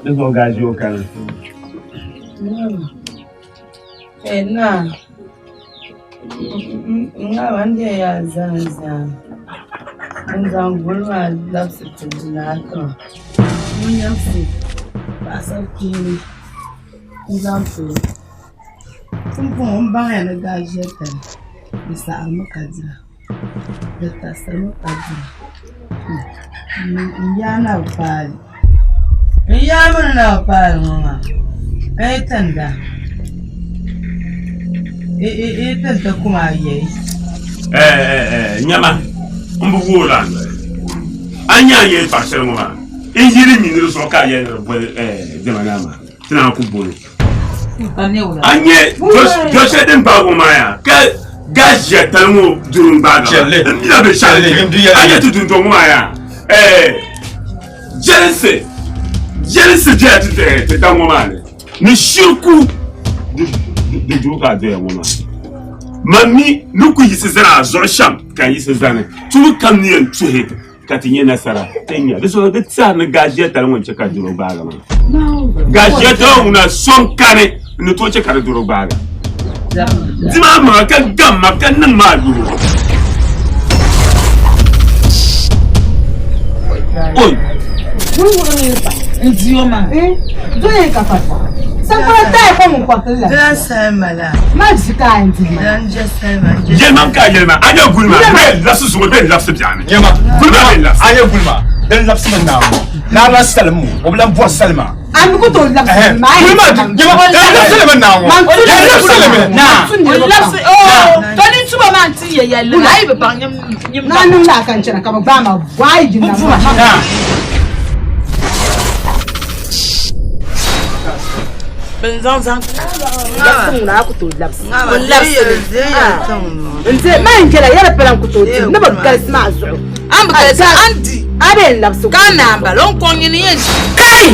S6: Di zuɣu gaa ʒi o kani.
S4: Naa, n ŋahiba n deei yaa zani zaa n zaŋ guli maa labisi ti naa tiŋa ŋun nyɛbisi paɣasari kpeeni n zaŋ ti o pumpɔŋɔ n baŋya ni daa ʒiɛtali di saɣarimi ka dira. Di taɣisirimi ka dira. N yaa na bi paai li. N yaa mi ni na bi paai li ŋɔ maa, a yi ti n da, yi ti n ti kum a yɛi.
S6: Nyama, m bi woori a noli. A nya a ni yɛn paɣi shɛli ŋɔ maa, n yi di mi ni di zuɣu ka a yɛli ni di boli diɛma naa maa, ti naan ku boli o. A nyɛ do shɛli din gbaagi o maa yaa ka gaaʒiya tali ŋɔ duri n gbaagi ma n bila binshɛɣu a nyɛ ti dundɔŋ ŋɔ maa yaa jɛlinsi jɛlinsi bɛla ti daŋ ŋɔ maa ni ni shiriku di duri ka a doya ŋɔ maa man mi ni ku yiɣisi zani a zuɣu shɛm ka n yiɣisi zani tuuli kam ni yɛn tuhi ka ti nyɛ nasara ti nya di zuɣu di tɛha ni gaaʒiya tali ŋɔ n-chɛ ka doro gbaagi maa gaaʒiya tali ŋuna so n-kani n-ni tooi chɛ ka di doro gbaagi di maa maŋa ka gam ma ka niŋ ma yuro oi
S4: n di o maa dɔya ka pa sankpala taai ko ŋun kɔriti la Dilan salima la ma ʒi ka a di ma Dilan je salima je
S6: yɛlima ka yɛlima a nyɛ guli maa bɛ labisi zuɣu bɛ labisi biɛɣu ni
S9: Nyɛma
S6: guli maa bɛ labisi
S9: a nyɛ guli maa din labisi mi naa ŋɔ naa lan salim o o bi lan bɔri salima.
S5: A mi ku tooi labisi li maa.
S9: Kuli maa nyɛma labisi li mi naa ŋɔ. Labisi li mi.
S3: Labisi oo to ni tuba maa n ti yɛ yɛlli a yi bi baŋ nyim nyim.
S4: Naa niŋ laa ka n chana ka bi gbaai ma gbaai jina maa.
S3: Bin zaŋ zaŋ
S5: labisi ŋuna a ku tooi labisi.
S3: O labisi li.
S5: N ti ma n jɛla yɛli pala n ku tooi di ni bi galisi maa zuɣu.
S3: An bi galisi an di.
S5: A bee n labisi.
S3: Ka naa n bala o ni kɔŋ nyini yɛn.
S5: Kai!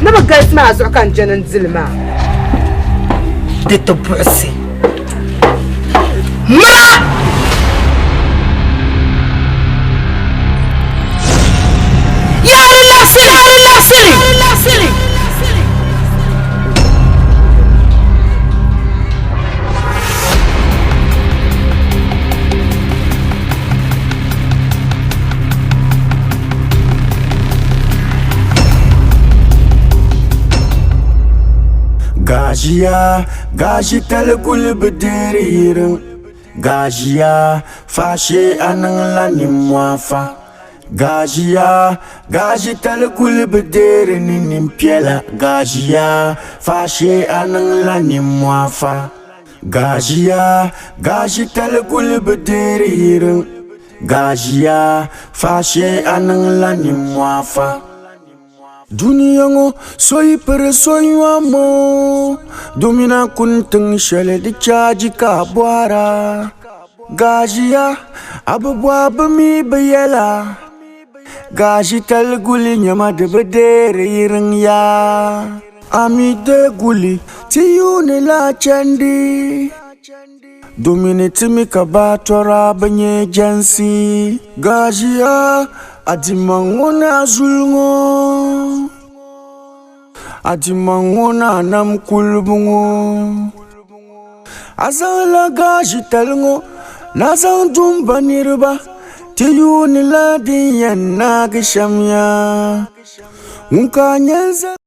S5: Ni bi galisi maa zuɣu ka n jɛni n dili maa. Di ti buɣisi. Mira!
S10: Yaa di labisi li! Yaa di labisi li!
S1: Gaʒiya, gaʒi tali kuli bi deeri yiriŋ. Gaʒiya, faashee a niŋla nimmohi fa. Gaʒiya, gaʒi tali kuli bi deeri ni nimpiɛla. Gaʒiya, faashee a niŋla nimmohi fa. Gaʒiya, gaʒi tali kuli bi deeri yiriŋ. Gaʒiya, faashee a niŋla nimmohi fa. Dunia ŋɔ so yi piri so nyɔmo domina kuni tiŋ shɛli di chaaji ka a bɔhira Gaʒiya a bi bɔhi bɛ mi bi yɛla Gaʒi tali guli nyɛma di bi deeri yiriŋ yaa A mi deei guli ti yuuni la chandi Domini ti mi ka baa tɔra bi nyɛ jɛnsi. Gaʒiya a dimaŋ ŋɔ ni a zuli ŋɔ, a dimaŋ ŋɔ ni a nam kulibu ŋɔ. A zaŋla gaʒitali ŋɔ na zaŋ du m ba niriba, ti yuunila din yɛn naagi shɛm yaa. Ŋun ka a nyɛ n-zali.